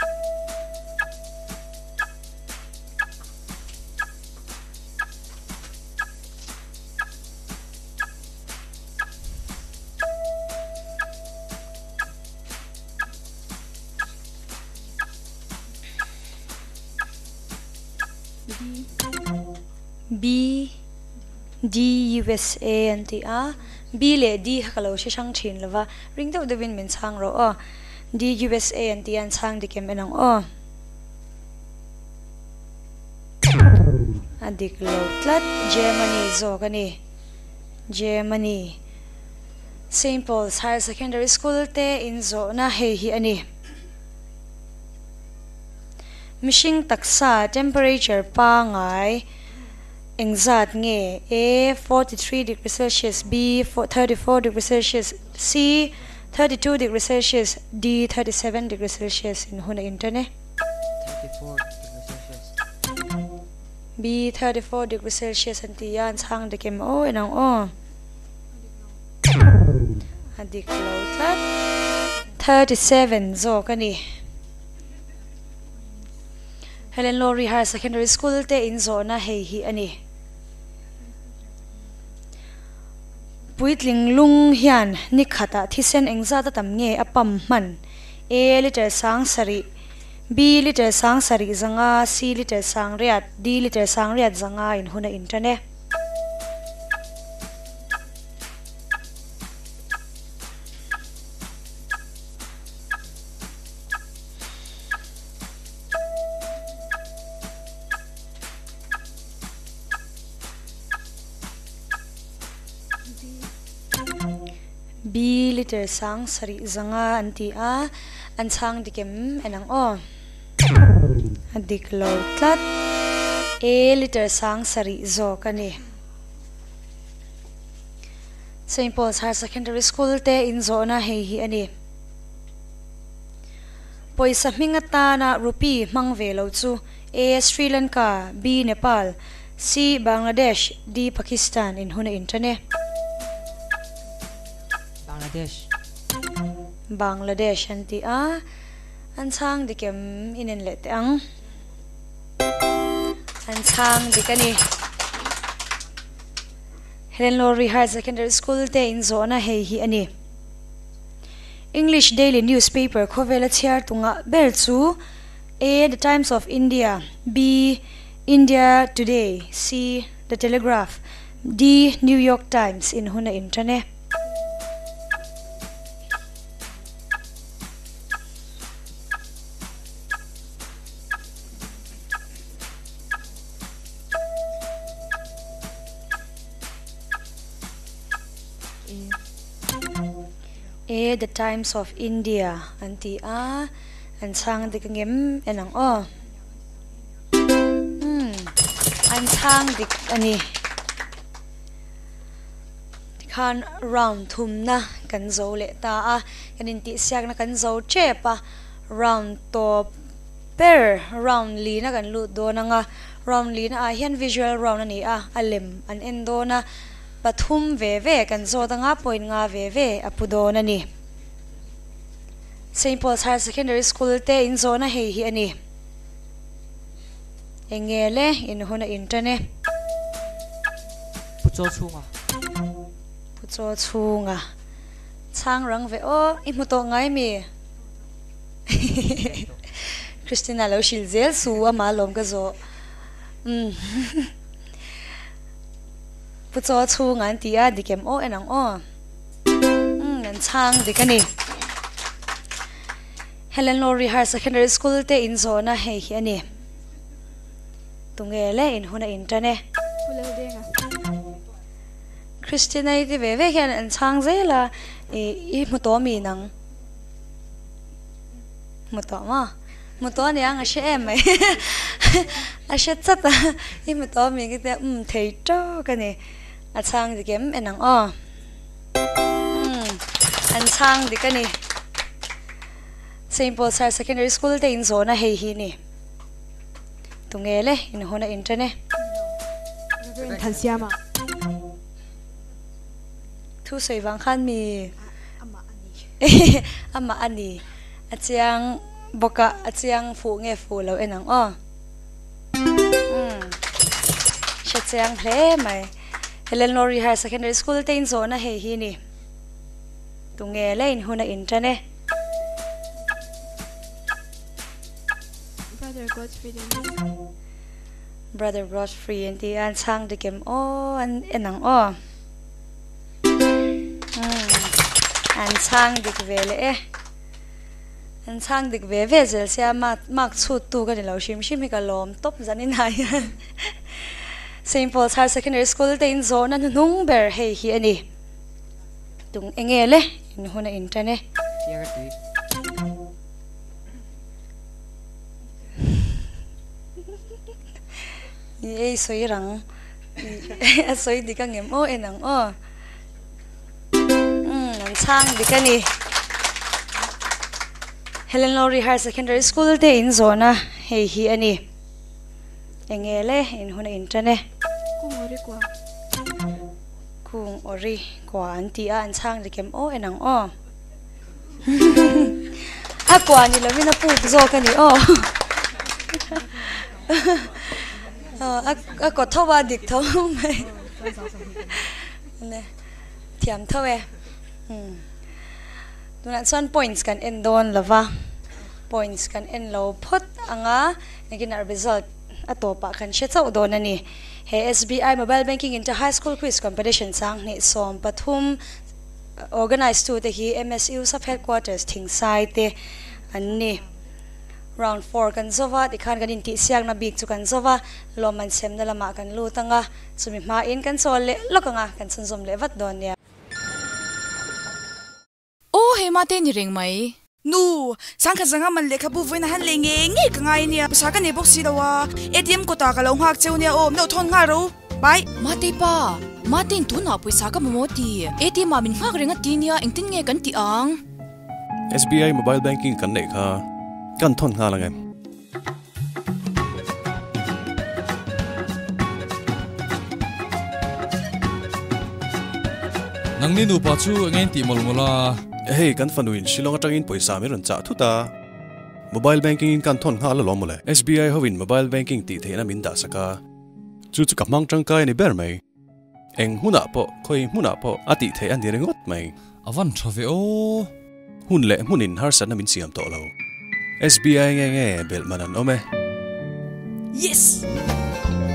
[SPEAKER 12] B. D USA an ti a, B leh D kha ka lo hre hrang thin lo va, ring deuh deuhin min chhang rawh aw. D USA an ti a, an chhang dik em en ang aw. A dik lo tlat, Germany zawk a ni. Germany. Saint Paul's Higher Secondary School te inzawhna hei hi a ni. Mihring taksa temperature pangai engzat nge? A, 43 degree Celsius B, 34 degree Celsius C, 32 degree Celsius D, 37 degree Celsius in hun a intan e.
[SPEAKER 15] 34 degree Celsius.
[SPEAKER 12] B, 34 degree Celsius an ti a, an chhang dik em aw en ang aw. A dik lo tlat. 37 zawk a ni. Helen Lowry Higher Secondary School te in zawhna hei hi a ni. Puitling lung hian ni khatah thisen engzat a tam nge a pump hman? A litre sang sarih, B litre sang sarih zanga, C litre sang riat, D litre sang riat zanga in hun a intan e. B liter sang sarih zanga an ti a, an chhang dik em en ang aw. A dik lo tlat. A liter sang sarih zawk a ni. Saint Paul's Higher Secondary School te inzawhna hei hi a ni. Pawisa hming atana rupee hmang ve lo chu A. Sri Lanka, B. Nepal, C. Bangladesh, D. Pakistan in hun a intan e.
[SPEAKER 15] Bangladesh.
[SPEAKER 12] Bangladesh an ti a, an chhang dik em inen leh teh ang. An chhang dik a ni. Helen Lowry Higher Secondary School te inzawhna hei hi a ni. English daily newspaper khawvela chhiar tunga ber chu A. The Times of India B. India Today C. The Telegraph D. New York Times in hun a intan e. A. The Times of India an ti a, an chhang dik angem en ang aw. Umm, an chhang dik a ni. Tikhan round thumna kan zo leh ta a, kan intihsiakna kan zo tep a, round tawp ber round lina kan lut dawn ang a, round lina ah hian visual round a ni a, a lem an en dawn a, pathum ve ve kan zawt ang a, point nga ve ve a pu dawn a ni. Saint Paul's Higher Secondary School te inzawhna hei hi a ni. Eng nge le in hun a intan e.
[SPEAKER 15] Pu Chaw chhunga.
[SPEAKER 12] Pu Chaw chhunga. Chhang rang ve aw, i hmu tawh ngai mi? Christina lo hrilh zel su ama lawm ka zawh. Umm. Pu Chaw chhunga an ti a, dik em aw en ang aw. Umm an chhang dik a ni. Helen Lowry Higher Secondary School te in zawhna hei hi a ni. Tunge le in hun a in tan e.
[SPEAKER 14] Pu Laldenga.
[SPEAKER 12] Christina-i te ve ve hian an chhang zel a, i i hmu tawh mi nang? Hmu tawh maw? Hmu tawh aniang a hre em mai. A hre chat a, i hmu tawh mi ka tia umm thei tawk a ni. A chhang dik em en ang aw. Umm an chhang dik a ni. Saint Paul's Higher Secondary School te in zawhna hei hi ni. Tunge le in hun a in tan e.
[SPEAKER 14] Reverend Thansiama.
[SPEAKER 12] Thu sawi vang khan mi Amah a ni. Amah a ni. A chiang bawk a, a chiang fuh nge fuh lo en ang aw. Umm hre chiang hle mai. Helen Lowry Higher Secondary School te in zawhna hei hi ni. Tunge le in hun a in tan e.
[SPEAKER 14] Brother Godfrey Dennis.
[SPEAKER 12] Brother Godfrey an ti a, an chhang dik em aw, an en ang aw. Umm an chhang dik ve leh e. An chhang dik ve ve zel sia mark chhut tu ka ni lo hrim hrim hi ka lawm tawp zanin ah hian. Saint Paul's Higher Secondary School te in zawhna hnuhnung ber hei hi a ni. Tung enge le in hun a in tan e. Ni ei sawi rang a sawi dik ang em aw en ang aw. Umm an chhang dik a ni. Helen Lowry Higher Secondary School te in zawhna hei hi a ni. Enge le in hun a in tan e.
[SPEAKER 14] Kung ori kua.
[SPEAKER 12] Kung ori kua an ti a an chhang dik em aw en ang aw. A kua ni lovin a puk zawk a ni aw. A kaw tho a dik tho mai. Thiam tho e. Tunah chuan points kan en dawn lo va, points kan en lo phawt ang a, engtin result a tawpah kan hre chauh dawn a ni. He SBI Mobile Banking Inter High School Quiz Competition 20 13 organise tute hi MSU Sub Headquarters Thingsai te an ni. Round 4 kan zova, tikhan kan intihsiakna bik chu kan zova, lawmman semna lamah kan lut ang a, chumi hmain kan chawl leh lawk ang a, kan chhunzawm leh vat dawn nia.
[SPEAKER 1] Aw hei mate ni reng mai.
[SPEAKER 2] Nu, sangkhat zanga man lehkhabu vawiin a han lei ngei ngei ka ngai ania, pawisa ka nei bawk si lo a, ATM kawtah ka lo nghak cheu nia aw, min lo thawn nghal ro, bye.
[SPEAKER 1] Mate pa, Matein tunah pawisa ka mamawh ti, ATM ah min nghak reng a ti nia, engtin nge kan tih ang?
[SPEAKER 3] SBI mobile banking kan neih kha kan thawn nghal ang em?
[SPEAKER 4] Nangni nupa chu eng eng tih mawlh mawlh a?
[SPEAKER 3] Hei kan fanuin Shillong atangin pawisa min rawn chah thut a, mobile banking in kan thawn nghal alawm mawle. SBI hoin mobile banking tih theihna min dah sak a, chu chu ka hmang tangkai a ni ber mai. Eng hmunah pawh, khawi hmunah pawh a tih theih a ni ringawt mai.
[SPEAKER 4] A van tha ve aw.
[SPEAKER 3] Hun leh hmunin harsatna min siam tawh lo. SBI nge nge belh man an awm e.
[SPEAKER 1] Yes!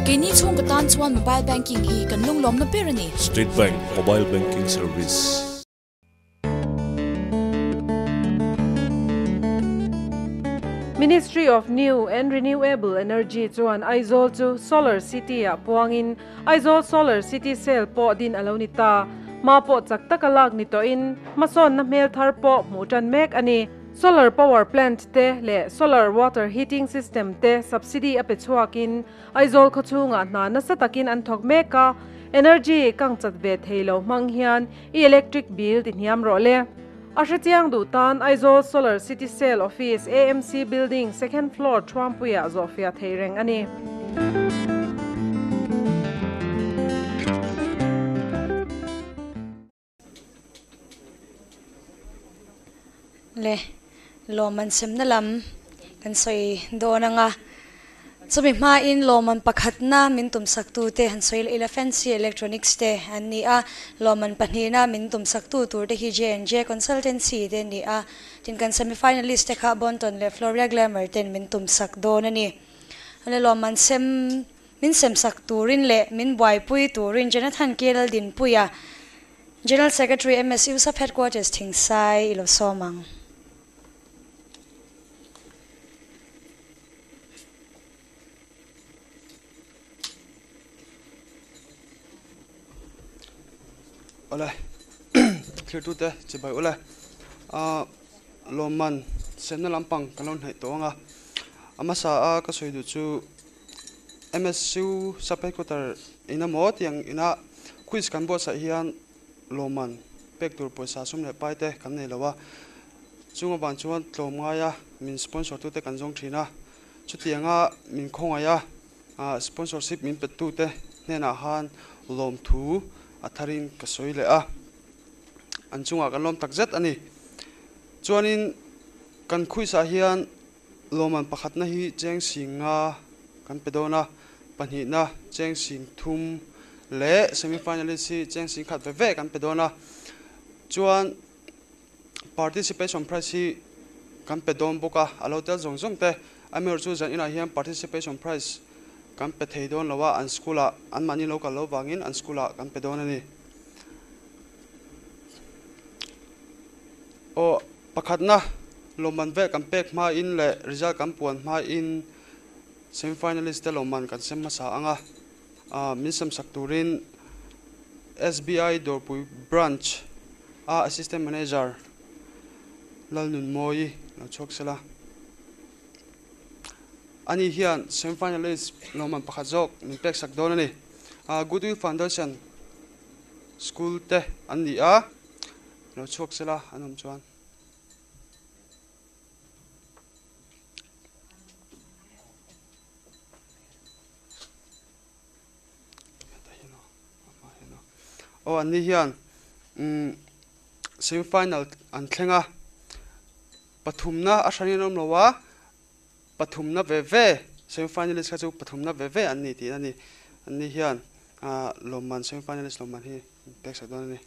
[SPEAKER 1] Keini chhungkaw tan chuan mobile banking hi kan lunglawmna ber a ni.
[SPEAKER 5] State Bank Mobile Banking Service.
[SPEAKER 11] Ministry of New and Renewable Energy chuan Aizawl chu Solar City-ah puangin Aizawl Solar City Cell pawh din a lo ni ta. Hma pawh chak taka lak ni tawhin hmasawnna hmel thar pawh hmuh tan mek a ni. Solar Power Plant te leh Solar Water Heating System te subsidy a pe chhuakin Aizawl khawchhungah hna nasa takin an thawk mek a. Energy kang chat ve thei lo hmang hian i electric bill ti hniam rawh le. A hrechiang duh tan Aizawl Solar City Cell Office, AMC Building, Second Floor Thuampuiah zawhfiah theih reng a ni.
[SPEAKER 12] Le lawmman semna lam kan sawi dawn ang a, chumi hmain lawmman pakhatna min tumsaktu te han sawi leh ila Fancy Electronics te an ni a, lawmman pahnihna min tumsaktu tur te hi J&J Consultancy te an ni a, tin kan semi-finalist te kha Bonton leh Floria Glamour ten min tumsak dawn a ni. Le lawmman sem min semsak turin leh min buaipui turin Jonathan K. Laldinpuia, General Secretary MSU Sub Headquarters Thingsai i lo sawm ang.
[SPEAKER 17] Awle thirtute chibai ule a lawmman semna lampang kan lo hnaih tawh ang a, a hmasa a ka sawi duh chu MSU Sub Headquarter in emaw tiang ina quiz kan buatsaih hian lawmman pek tur pawisa sum leh pai te kan nei lo a, chung avang chuan tlawm ngaia min sponsor tute kan zawng thin a, chutianga min khawngaih a sponsorship min pe tute hnenah khan lawmthu a tharin ka sawi leh a, an chungah kan lawm takzet a ni. Chuanin kan quiz ah hian Lawmman pakhatna hi cheng sing nga kan pe dawn a, pahnihna cheng sing thum leh semi-finalist hi cheng sing khat ve ve kan pe dawn a. Chuan participation prize hi kan pe dawn bawk a, a lo tel zawng zawng te. Amaherawhchu chu zan inah hian participation prize kan pe thei dawn lo a, an school ah anmahni lo kal lo vangin an school ah kan pe dawn a ni. Aw. Pakhatna, lawmman vel kan pek hmain leh result kan puan hmain semi-finalist te lawmman kan sem hmasa ang a, min semsak turin SBI Dawrpui Branch a Assistant Manager Lalnunmawii lo chhuak sela. Ani hian semi-finalist lawmman pakhat zawk min peksak dawn a ni. Goodwill Foundation School te an ni a. Lo chhuak sela an awm chuan. Aw an ni hian umm semi final an thleng a pathumna a hran in an awm lo a pathumna ve ve semi finalist kha chu pathumna ve ve an ni tih a ni an ni hian ah lawmman semi finalist lawmman hi an pek sak dawn a ni.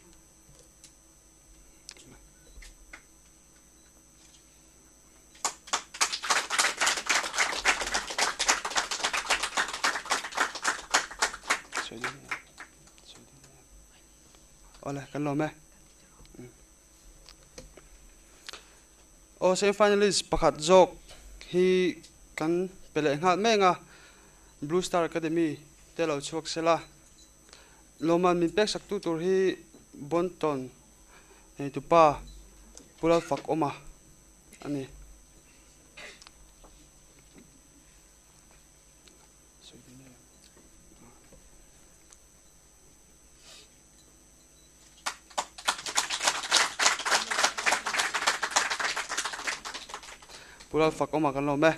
[SPEAKER 17] Awle kan lawm e. Aw semi finalist pakhat zawk hi kan pe leh nghal mek a Blue Star Academy te lo chhuak sela. Lawmman min pek sak tu tur hi Bonton neitupa Pu Lalfakawma a ni. Pu Lalfakawma kan lawm e.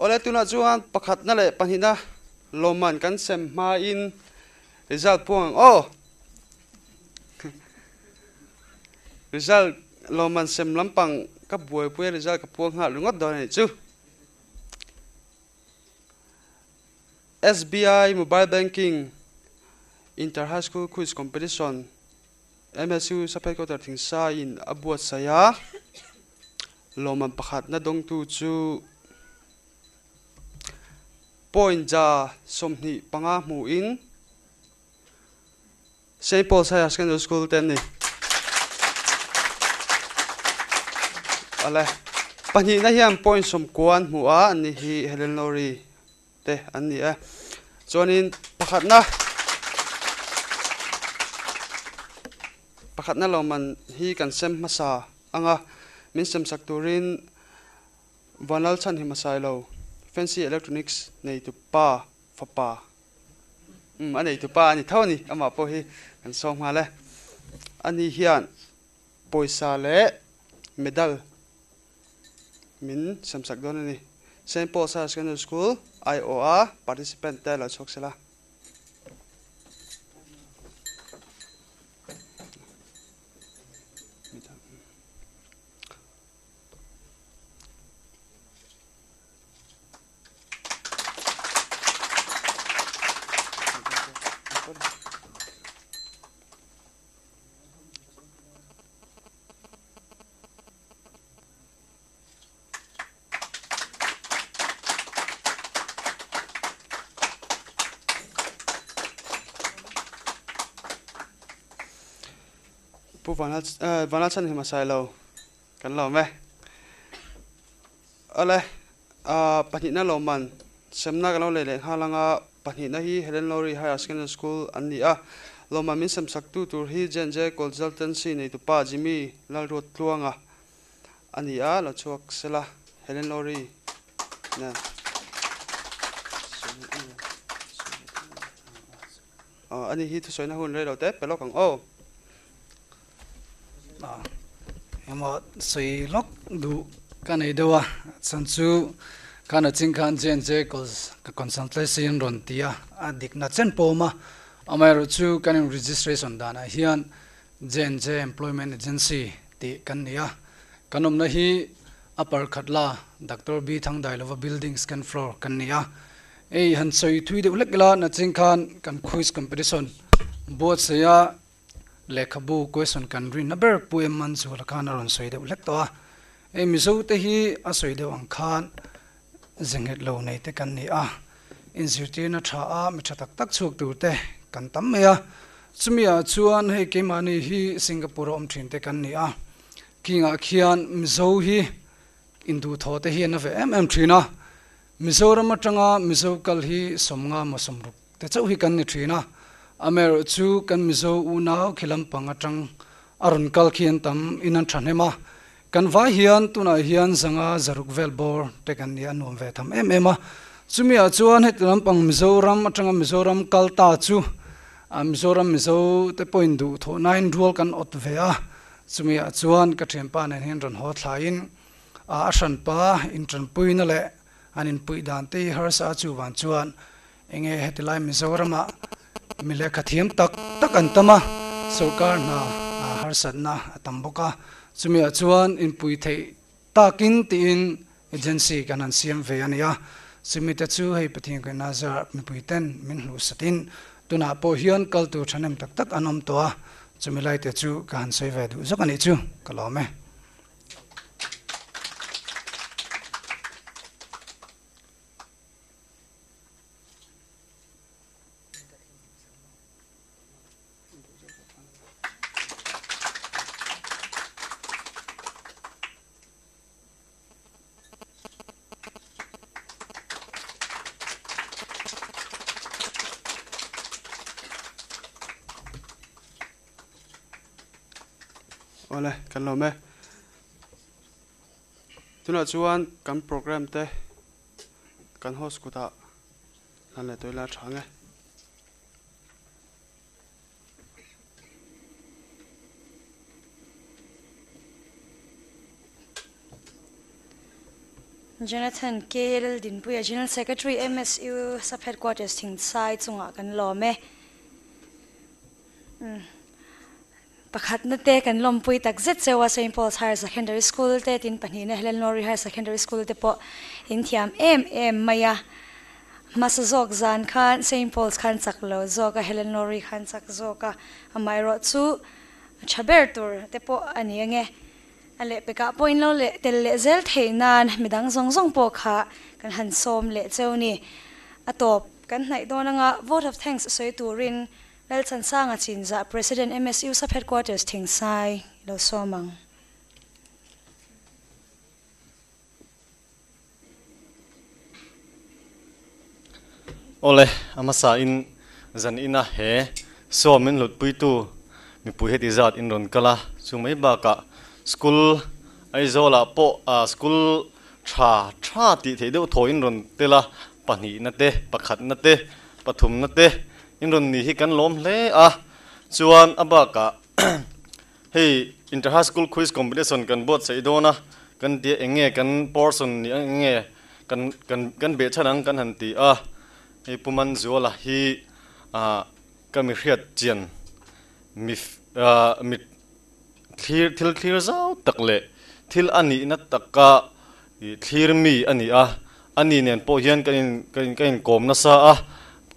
[SPEAKER 17] Awle tunah chuan pakhatna leh pahnihna lawmman kan sem hmain result pawh ang aw. Result lawmman sem lampang ka buaipui a result ka puang nghal ringawt dawn a nih chu. SBI Mobile Banking Inter High School Quiz Competition MSU Sub Headquarter Thingsaiin a buatsaih a, lawmman pakhatna dawngtu chu point 25 hmuhin Saint Paul's Higher Secondary School te an ni. Awle, pahnihna hian point 90 an hmu a, an ni hi Helen Lowry te an ni e. Chuanin pakhatna pakhatna lawmman hi kan sem hmasa ang a, min semsak turin Vanlalchhan hi hmasa ilo, Fancy Electronics neitu pa fapa. Um a nei tupa a ni tho a ni amah pawh hi kan sawm nghal e. Ani hian pawisa leh medal min semsak dawn a ni. Saint Paul's Higher Secondary School aiawha participant te lo chhuak sela. Pu Vanlal Chhan him a sai lo kan lawm e. Awle, pahnihna lawmman semna kan lo lei leh nghal anga pahnihna hi Helen Lowry Higher Secondary School an ni a. Lawmman min semsaktu tur hi J&J Consultancy neitupa Jimmy Lalruat Tluanga a ni a, lo chhuak sela Helen Lowry nen. Aw, ani hi thusawina hun rei lo te pe lawk ang aw.
[SPEAKER 19] Engemaw sawi lawk duh ka nei deuh a, chhan chu khan a ching khan J&J consultancy an rawn ti a, a dikna chen pawm a, amaherawh chu kan in registration danah hian J&J Employment Agency tih kan ni a, kan awmna hi Upper Khatla Doctor B Thangdailova Building second floor kan ni a, hei han sawi thui deuh hlek ila naching khan kan quiz competition buatsaia lehkhabu question kan rinna ber Pu M Manzuala khan a rawn sawi deuh hlek tawh a, hei Mizo te hi a sawi deuh ang khan zenghet lo nei te kan ni a, inzirtirna tha a mi tha tak tak chhuak tur te kan tam mai a, chumi ah chuan hei keimahni hi Singapore a awm thin te kan ni a, Kingah khian Mizo hi induhthawh te hi an la ve em em thin a, Mizoram atanga Mizo kal hi sawmnga maw sawmruk te chauh hi kan ni thin a, amaherawh chu kan Mizo unau khi lampang atang a rawn kal khi an tam in an thahnem a, kan vai hian tunah hian zanga zaruk vel bawr te kan ni a nuam ve tham em em a, chumi ah chuan heti lampang Mizoram atanga Mizoram kal ta chu Mizoram Mizo te pawhin duhthawhnain rual kan awt ve a, Chumi ah chuan ka thianpa nen hian rawn haw thlaiin a hranpa intanpuina leh an inpuih dan te hi harsa a chuvan chuan enge heti lai Mizoram ah mi lehkha thiam tak tak an tam a, sorkar hna harsatna a tam bawk a, chumi ah chuan inpui theih takin tiin agency kan han siam ve a ni a, chumi te chu hei Pathian Kaina zar mipui ten min hluh satin tunah pawh hian kal tur thahnem tak tak an awm tawh a, chumi lai te chu ka han sawi ve duh zawk a nih chu ka lawm e.
[SPEAKER 17] Awle kan lawm e. Tunah chuan kan program te kan host kutah hlan leh tawih la tha ang e.
[SPEAKER 12] Jonathan K. Laldinpuia, General Secretary, MSU Sub Headquarters Thingsai chungah kan lawm e. Pakhatna te kan lawmpui tak zet cheu a, Saint Paul's Higher Secondary School te tin pahnihna Helen Lowry Higher Secondary School te pawh in thiam em em mai a. Hmasa zawk zan khan Saint Paul's khan chak lo zawk a, Helen Lowry khan chak zawk a, amaherawh chu tha ber tur te pawh a ni ange. A lehpekah pawh in lo leh tel leh zel theih nan midang zawng zawng pawh kha kan han sawm leh cheu ni. A tawp kan hnaih dawn anga vote of thanks sawi turin Lalchansanga Chinzah President MSU Sub Headquarters Thingsai lo sawm ang.
[SPEAKER 20] Awle, a hmasa in zan ina he sawm in hlutpuitu mipui heti zat in rawn kal a, chu mai bakah school Aizawl ah pawh school tha tha tih theih deuh thaw in rawn tel a, pahnihna te, pakhatna te, pathumna te In rawn ni hi kan lawm hle a, chuan a bakah hei Inter High School Quiz Competition kan buatsaih dawn a, kan tia eng nge kan portion ni ang eng nge kan kan kan beh chhan ang kan han ti a, hei Pu Manzuala hi ah ka mi hriat chian mi ah mi thlir thil thlir zau tak leh thil a nihna taka ih thlir mi a ni a, a ni nen pawh hian ka in ka in ka inkawm nasa a,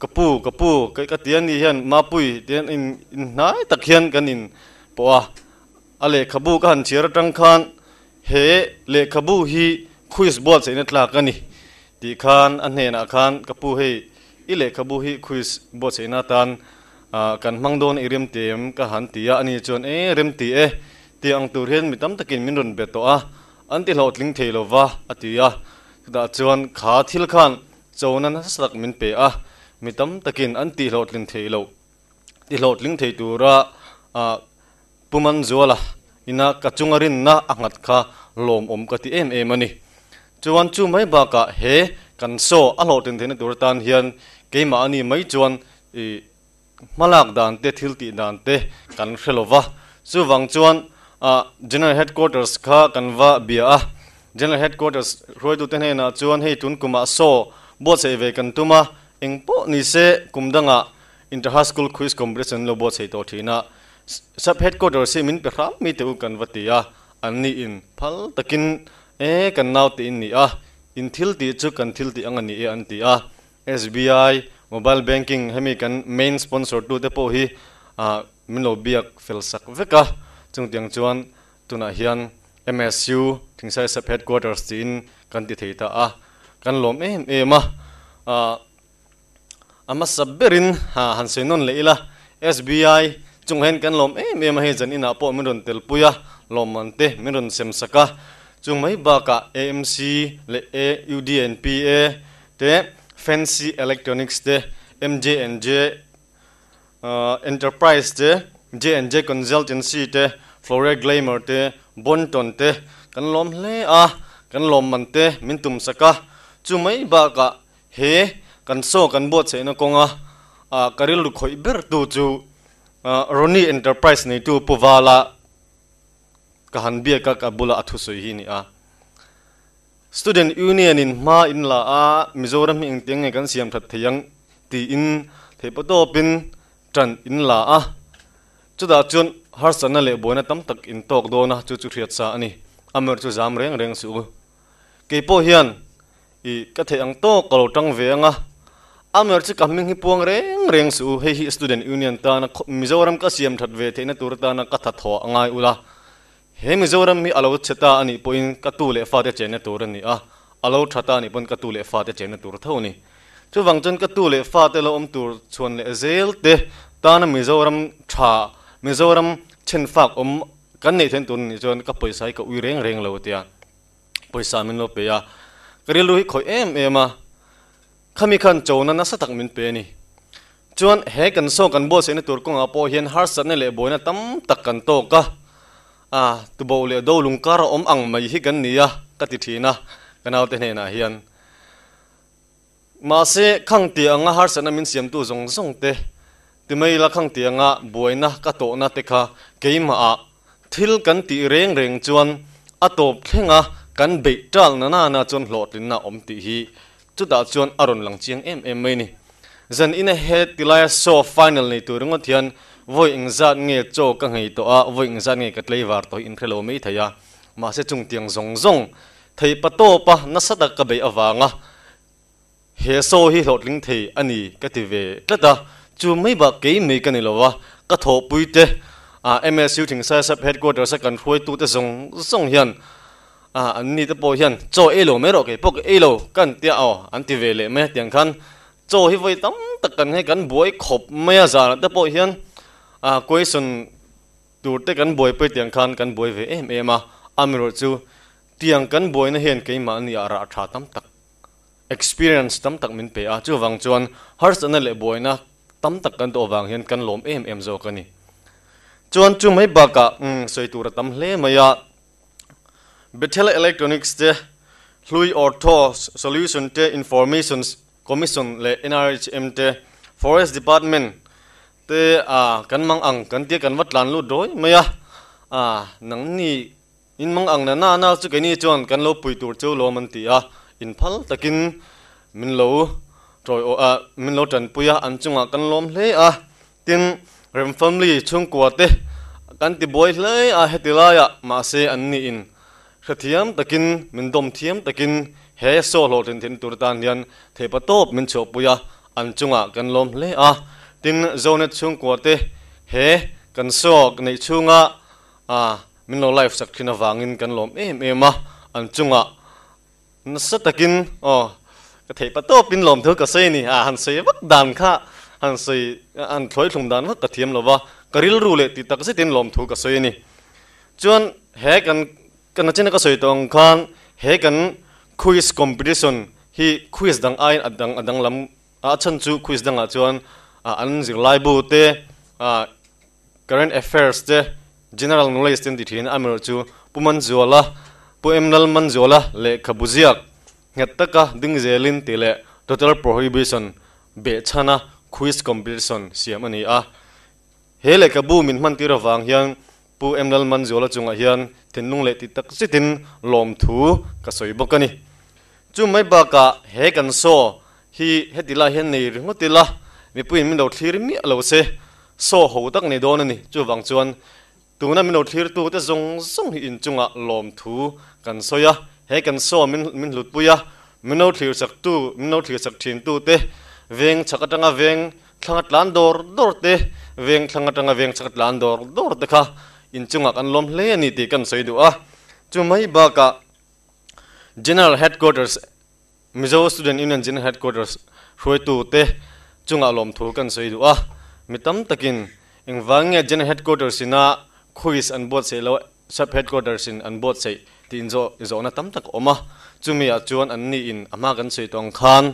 [SPEAKER 20] ka pu ka pu ka ka ti a ni hian Mapui ti hian in inhnai tak hian kan in pawh a, a lehkhabu ka han chhiar atang khan he lehkhabu hi quiz buatsaihna tlak a ni tih khan a hnenah khan ka pu hei i lehkhabu hi quiz buatsaihna atan ah kan hmang dawn i rem ti em ka han ti a, ani chuan e rem ti e tih ang tur hian mi tam takin min rawn be tawh a, an ti hlawhtling thei lo va a ti a, chutah chuan kha thil khan chona nasa tak min pe a, mi tam takin an tih hlawhtlin theih loh ti hlawhtling thei tura ah Pu Manzuala ina ka chunga rinna a nghat kha lawmawm ka ti em em a ni. Chuan chu mai bakah he kan saw a hlawhtlin theihna tur atan hian keimah a ni mai chuan ih hmalak dan te thil tih dan te kan hre lo va. Chuvang chuan ah General Headquarters kha kan va bia a, General Headquarters hruaitute hnenah chuan hei tun kumah saw buatsaih ve kan tum a, eng pawh ni se kum dangah Inter High School Quiz Competition lo buatsaih tawh thin a, Sub Headquarters hi min pe hram mi teh u kan va ti a, an ni in phal takin e kan nau tih in ni a, in thil tih chu kan thil tih ang a ni e an ti a, SBI Mobile Banking hemi kan main sponsor tu te pawh hi ah min lo biak fel sak vek a, chungtiang chuan tunah hian MSU Thingsai Sub Headquarters tiin kan ti thei ta a, kan lawm em em a, ah. A hmasa berin ha han sawi nawn leh ila, SBI chungah hian kan lawm em em a, hei zan inah pawh min rawn telpui a, lawmman te min rawn sem sak a, chung mai bakah AMC leh AUDNPA te, Fancy Electronics te, MJNJ Enterprise te, JNJ Consultancy te, Floria Glamour te, Bonton te kan lawm hle a, kan lawmman te min tum sak a, chu mai bakah He kan saw kan buatsaihna kawnga ka rilru khawih ber tu chu Ronnie Enterprise neitu Pu Vala ka han biak a, ka bula a thusawi hi a ni a. Student Union in hma in la a, Mizoram hi engtiang nge kan siam that thei ang tiin theihpawh tawpin tan in la a. Chutah chuan harsatna leh buaina tam tak in tawk dawn a, chu chu hriat sa a ni. Amaherawhchu chu zam reng reng suh u. Keipawh hian I ka theih ang tawk ka lo tang ve ang a, Amer chu ka hming hi puang reng reng suh u, hei hi Student Union tana Mizoram ka siam that ve theihna tur atana ka tha thaw a ngai ula, he Mizoram hi a lo chhe ta a nih pawhin ka tu leh fate chenna tur a ni a, a lo tha ta a nih pawn ka tu leh fate chenna tur tho a ni. Chuvang chuan ka tu leh fate lo awm tur chhuan leh zel te tana Mizoram tha, Mizoram chhenfak awm kan neih theihna tur a nih chuan ka pawisa hi ka ui reng reng lo tia. Pawisa min lo pe a, ka rilru hi khawih em em a, khami khan chona nasa tak min pe a ni. Chuan he kan saw kan buatsaihna tur kawngah pawh hian harsatna leh buaina tam tak kan tawk a, a tubo leh do lungkar a awm ang mai hi kan ni a ka ti thin a, ka naute hnenah hian. Mahse khang ti anga harsatna min siamtu zawng zawng te, ti mai ila khang ti anga buaina ka tawhna te kha keimah ah Thil kan tih reng reng chuan a tawp thlenga kan beih ṭal na nana chuan hlawhtlinna a awm tih hi chutah chuan a rawn lang chiang em em mai ni. Zan ina he tilaia show final nei tur ringawt hian vawi engzat nge chaw ka nghei tawh a, vawi engzat nge ka tlaivar tawh hi inhre lo mai thei a. Mahse chungtiang zawng zawng thei pa tawpa nasa tak ka beih avanga He show hi hlawhtling thei a ni ka ti ve tlat a, chu mai bak kei mai ka ni lo a, ka thawhpui te, MSU Thingsai Sub Headquarters a kan hruaitu te zawng zawng hian an ni te pawh hian chaw ei lo mai rawh kei pawh ka ei lo ka an tia aw an ti ve leh mai a tiang khan chaw hi vawi tam tak kan hei kan buai khawp mai a zanah te pawh hian question tur te kan buaipui tiang khan kan buai ve em em a, amaherawhchu tiang kan buaina hian keimahni ah rah tha tam tak Experience tam tak min pe a, chuvang chuan harsatna leh buaina tam tak kan tawh avang hian kan lawm em em zawk a ni. Chuan chu mai bakah sawi tur a tam hle mai a, Bethel Electronics te, Hlui Ortho Solution te, Information Commission leh NRHM te, Forest Department te a kan mang ang kan tia kan va tlan lut rawi mai a, a nangni in mang ang na na na chu keini chuan kan lo pui tur chu lawm an ti a, in phal takin min lo tawi aw a min lo tanpui a, an chungah kan lawm hle a, tin Rem family chhungkua te kan ti buai hle a heti laiah mahse an ni in Hrethiam takin, min dawm thiam takin he saw hlawhtlin theihna tur atan hian theipa tawp min chhuahpui a, an chungah kan lawm hle a. Tin, Zonet chhungkua te he kan saw neih chhunga min lo live sak thin avangin kan lawm em em a, an chungah nasa takin aw ka theipa tawpin lawm thu ka sawi a ni. A han sawi vak dan kha han sawi han thlawi thlum dan vak ka thiam lo va, ka rilru leh tih tak zetin lawm thu ka sawi a ni. Chuan he kan kan nachina ka sawi tawh ang khan he kan quiz competition hi quiz dang aiin a dang a danglam a chhan chu quiz dangah chuan an zirlaibu te current affairs te general knowledge te an ti thin a amaherawhchu Pu Manzuala Pu M Lalmanzuala lehkhabu ziak nghet taka ding zelin tih leh total prohibition behchhana quiz competition siam a ni a. He lehkhabu min hmantir avang hian Pu M Lalmanzuala chungah hian thinlung leh ti tak zetin lawmthu ka sawi bawk a ni. Chu mai bakah he kan saw hi heti lai hian nei ringawt ila mipuiin min lo thlir miah lo se, saw ho tak nei dawn a ni. Chuvang chuan tuna min lo thlirtute zawng zawng hi inchungah lawmthu kan sawi a, he kan saw min min hlutpui a, min lo thlirsaktu min lo thlirsak thintute veng chhak atanga veng Thlang a tlan dawr dawr te, veng thlang atanga veng chhak a tlan dawr dawr te kha inchungah kan lawm hle a ni tih kan sawi duh a. Chu mai bakah General Headquarters, Mizo Student Union General Headquarters hruaitu te chungah lawmthu kan sawi duh a. Mi tam takin engvang nge General Headquarters ina quiz an buatsaih lo Sub Headquarters in an buatsaih tih inzawh zawhna tam tak a awm a, chumi ah chuan an ni in a hma kan sawi tawh ang khan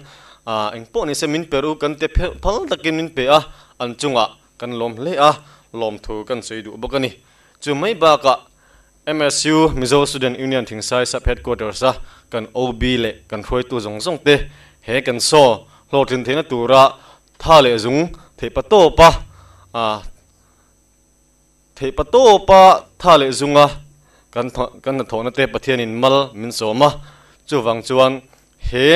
[SPEAKER 20] eng pawh ni se min per u kan ti phal takin min pe a, an chungah kan lawm hle a, lawmthu kan sawi duh bawk a ni. Chu mai bakah MSU, Mizo Student Union Thingsai Sub Headquarters a kan OB leh kan hruaitu zawng zawng te he kan saw hlawhtlin theihna tura tha leh zung theih pa tawp a, Theih pa tawpa tha leh zunga kan kan hnathawhna te Pathianin mal min sawm a, chuvang chuan he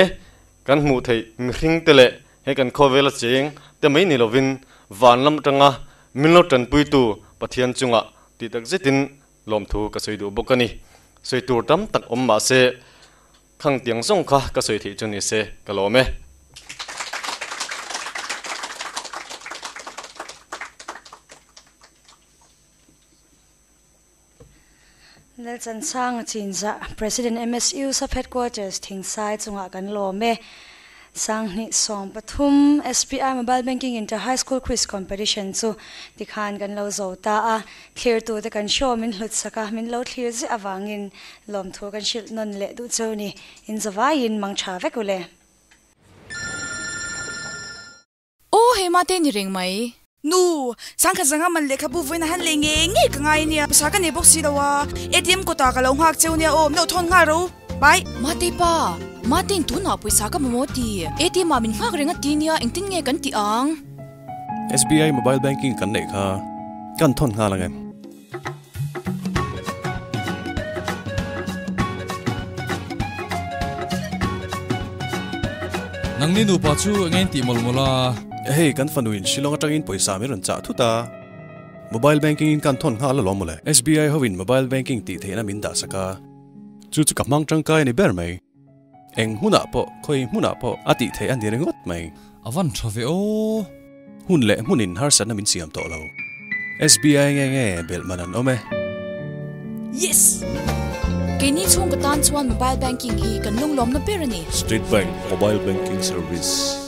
[SPEAKER 20] kan hmuh theih mihring te leh he kan khawvela cheng te mai ni lovin van lam atanga min lo tanpuitu Pathian chungah tih tak zetin lawmthu ka sawi duh bawk a ni. Sawi tur tam tak awm mahse Khang tiang zawng kha ka sawi theih chu ni se ka lawm e.
[SPEAKER 12] Lalchansanga Chinzah, President MSU Sub Headquarters Thingsai chungah kan lawm e. Sanghnih 13 SBI Mobile Banking Inter High School Quiz Competition chu tikhan kan lo zo ta a. Thlirtute kan hriaw min hlut sak a, min lo thlir ziah avangin lawmthu kan hrilh nawn leh duh cheu ni. Inzawaiin mang tha vek u le.
[SPEAKER 1] Aw hei mate ni reng mai.
[SPEAKER 2] Nu, sangkhat zanga man lehkhabu vawiin a han lei ngei ngei ka ngai ania, pawisa ka nei bawk si lo a, ATM kawtah ka lo nghak cheu nia aw, min lo thawn nghal ro, bye.
[SPEAKER 1] Mate pa, Matein tunah pawisa ka mamawh ti, ATM ah min nghak reng a ti nia, engtin nge kan tih ang?
[SPEAKER 3] SBI mobile banking kan neih kha kan thawn nghal ang em?
[SPEAKER 4] Nangni nupa chu eng in tih mawlh mawlh a?
[SPEAKER 3] Hei kan fanu in Shillong atangin pawisa min rawn chah thut a, mobile banking in kan thawn nghal alawm mawle. SBI ho in mobile banking tih theihna min dah sak a, chu chu ka hmang tangkai a ni ber mai. Eng hmunah pawh, khawi hmunah pawh a tih theih a ni ringawt mai.
[SPEAKER 4] A van tha ve aw.
[SPEAKER 3] Hun leh hmunin harsatna min siam tawh lo. SBI nge nge belh man an awm e.
[SPEAKER 1] Yes! Keini chhung ka tan chuan mobile banking hi kan lunglawmna ber a ni.
[SPEAKER 5] State Bank Mobile Banking Service.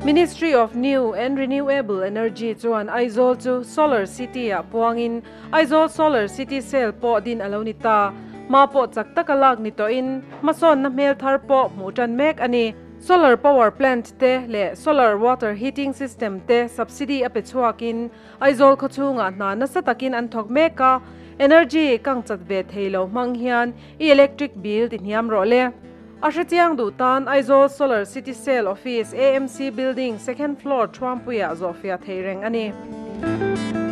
[SPEAKER 11] Ministry of New and Renewable Energy chuan Aizawl chu Solar City-ah puangin Aizawl Solar City Cell pawh din a lo ni ta. Hma pawh chak taka lak ni tawhin hmasawnna hmel thar pawh hmuh tan mek a ni. Solar Power Plant te leh Solar Water Heating System te subsidy a pe chhuakin Aizawl khawchhungah hna nasa takin an thawk mek a, energy kang chat ve thei lo hmang hian i electric bill ti hniam rawh le. A hrechiang duh tan Aizawl Solar City Sale Office, AMC Building, Second Floor, Thuampuiah zawhfiah theih reng a ni.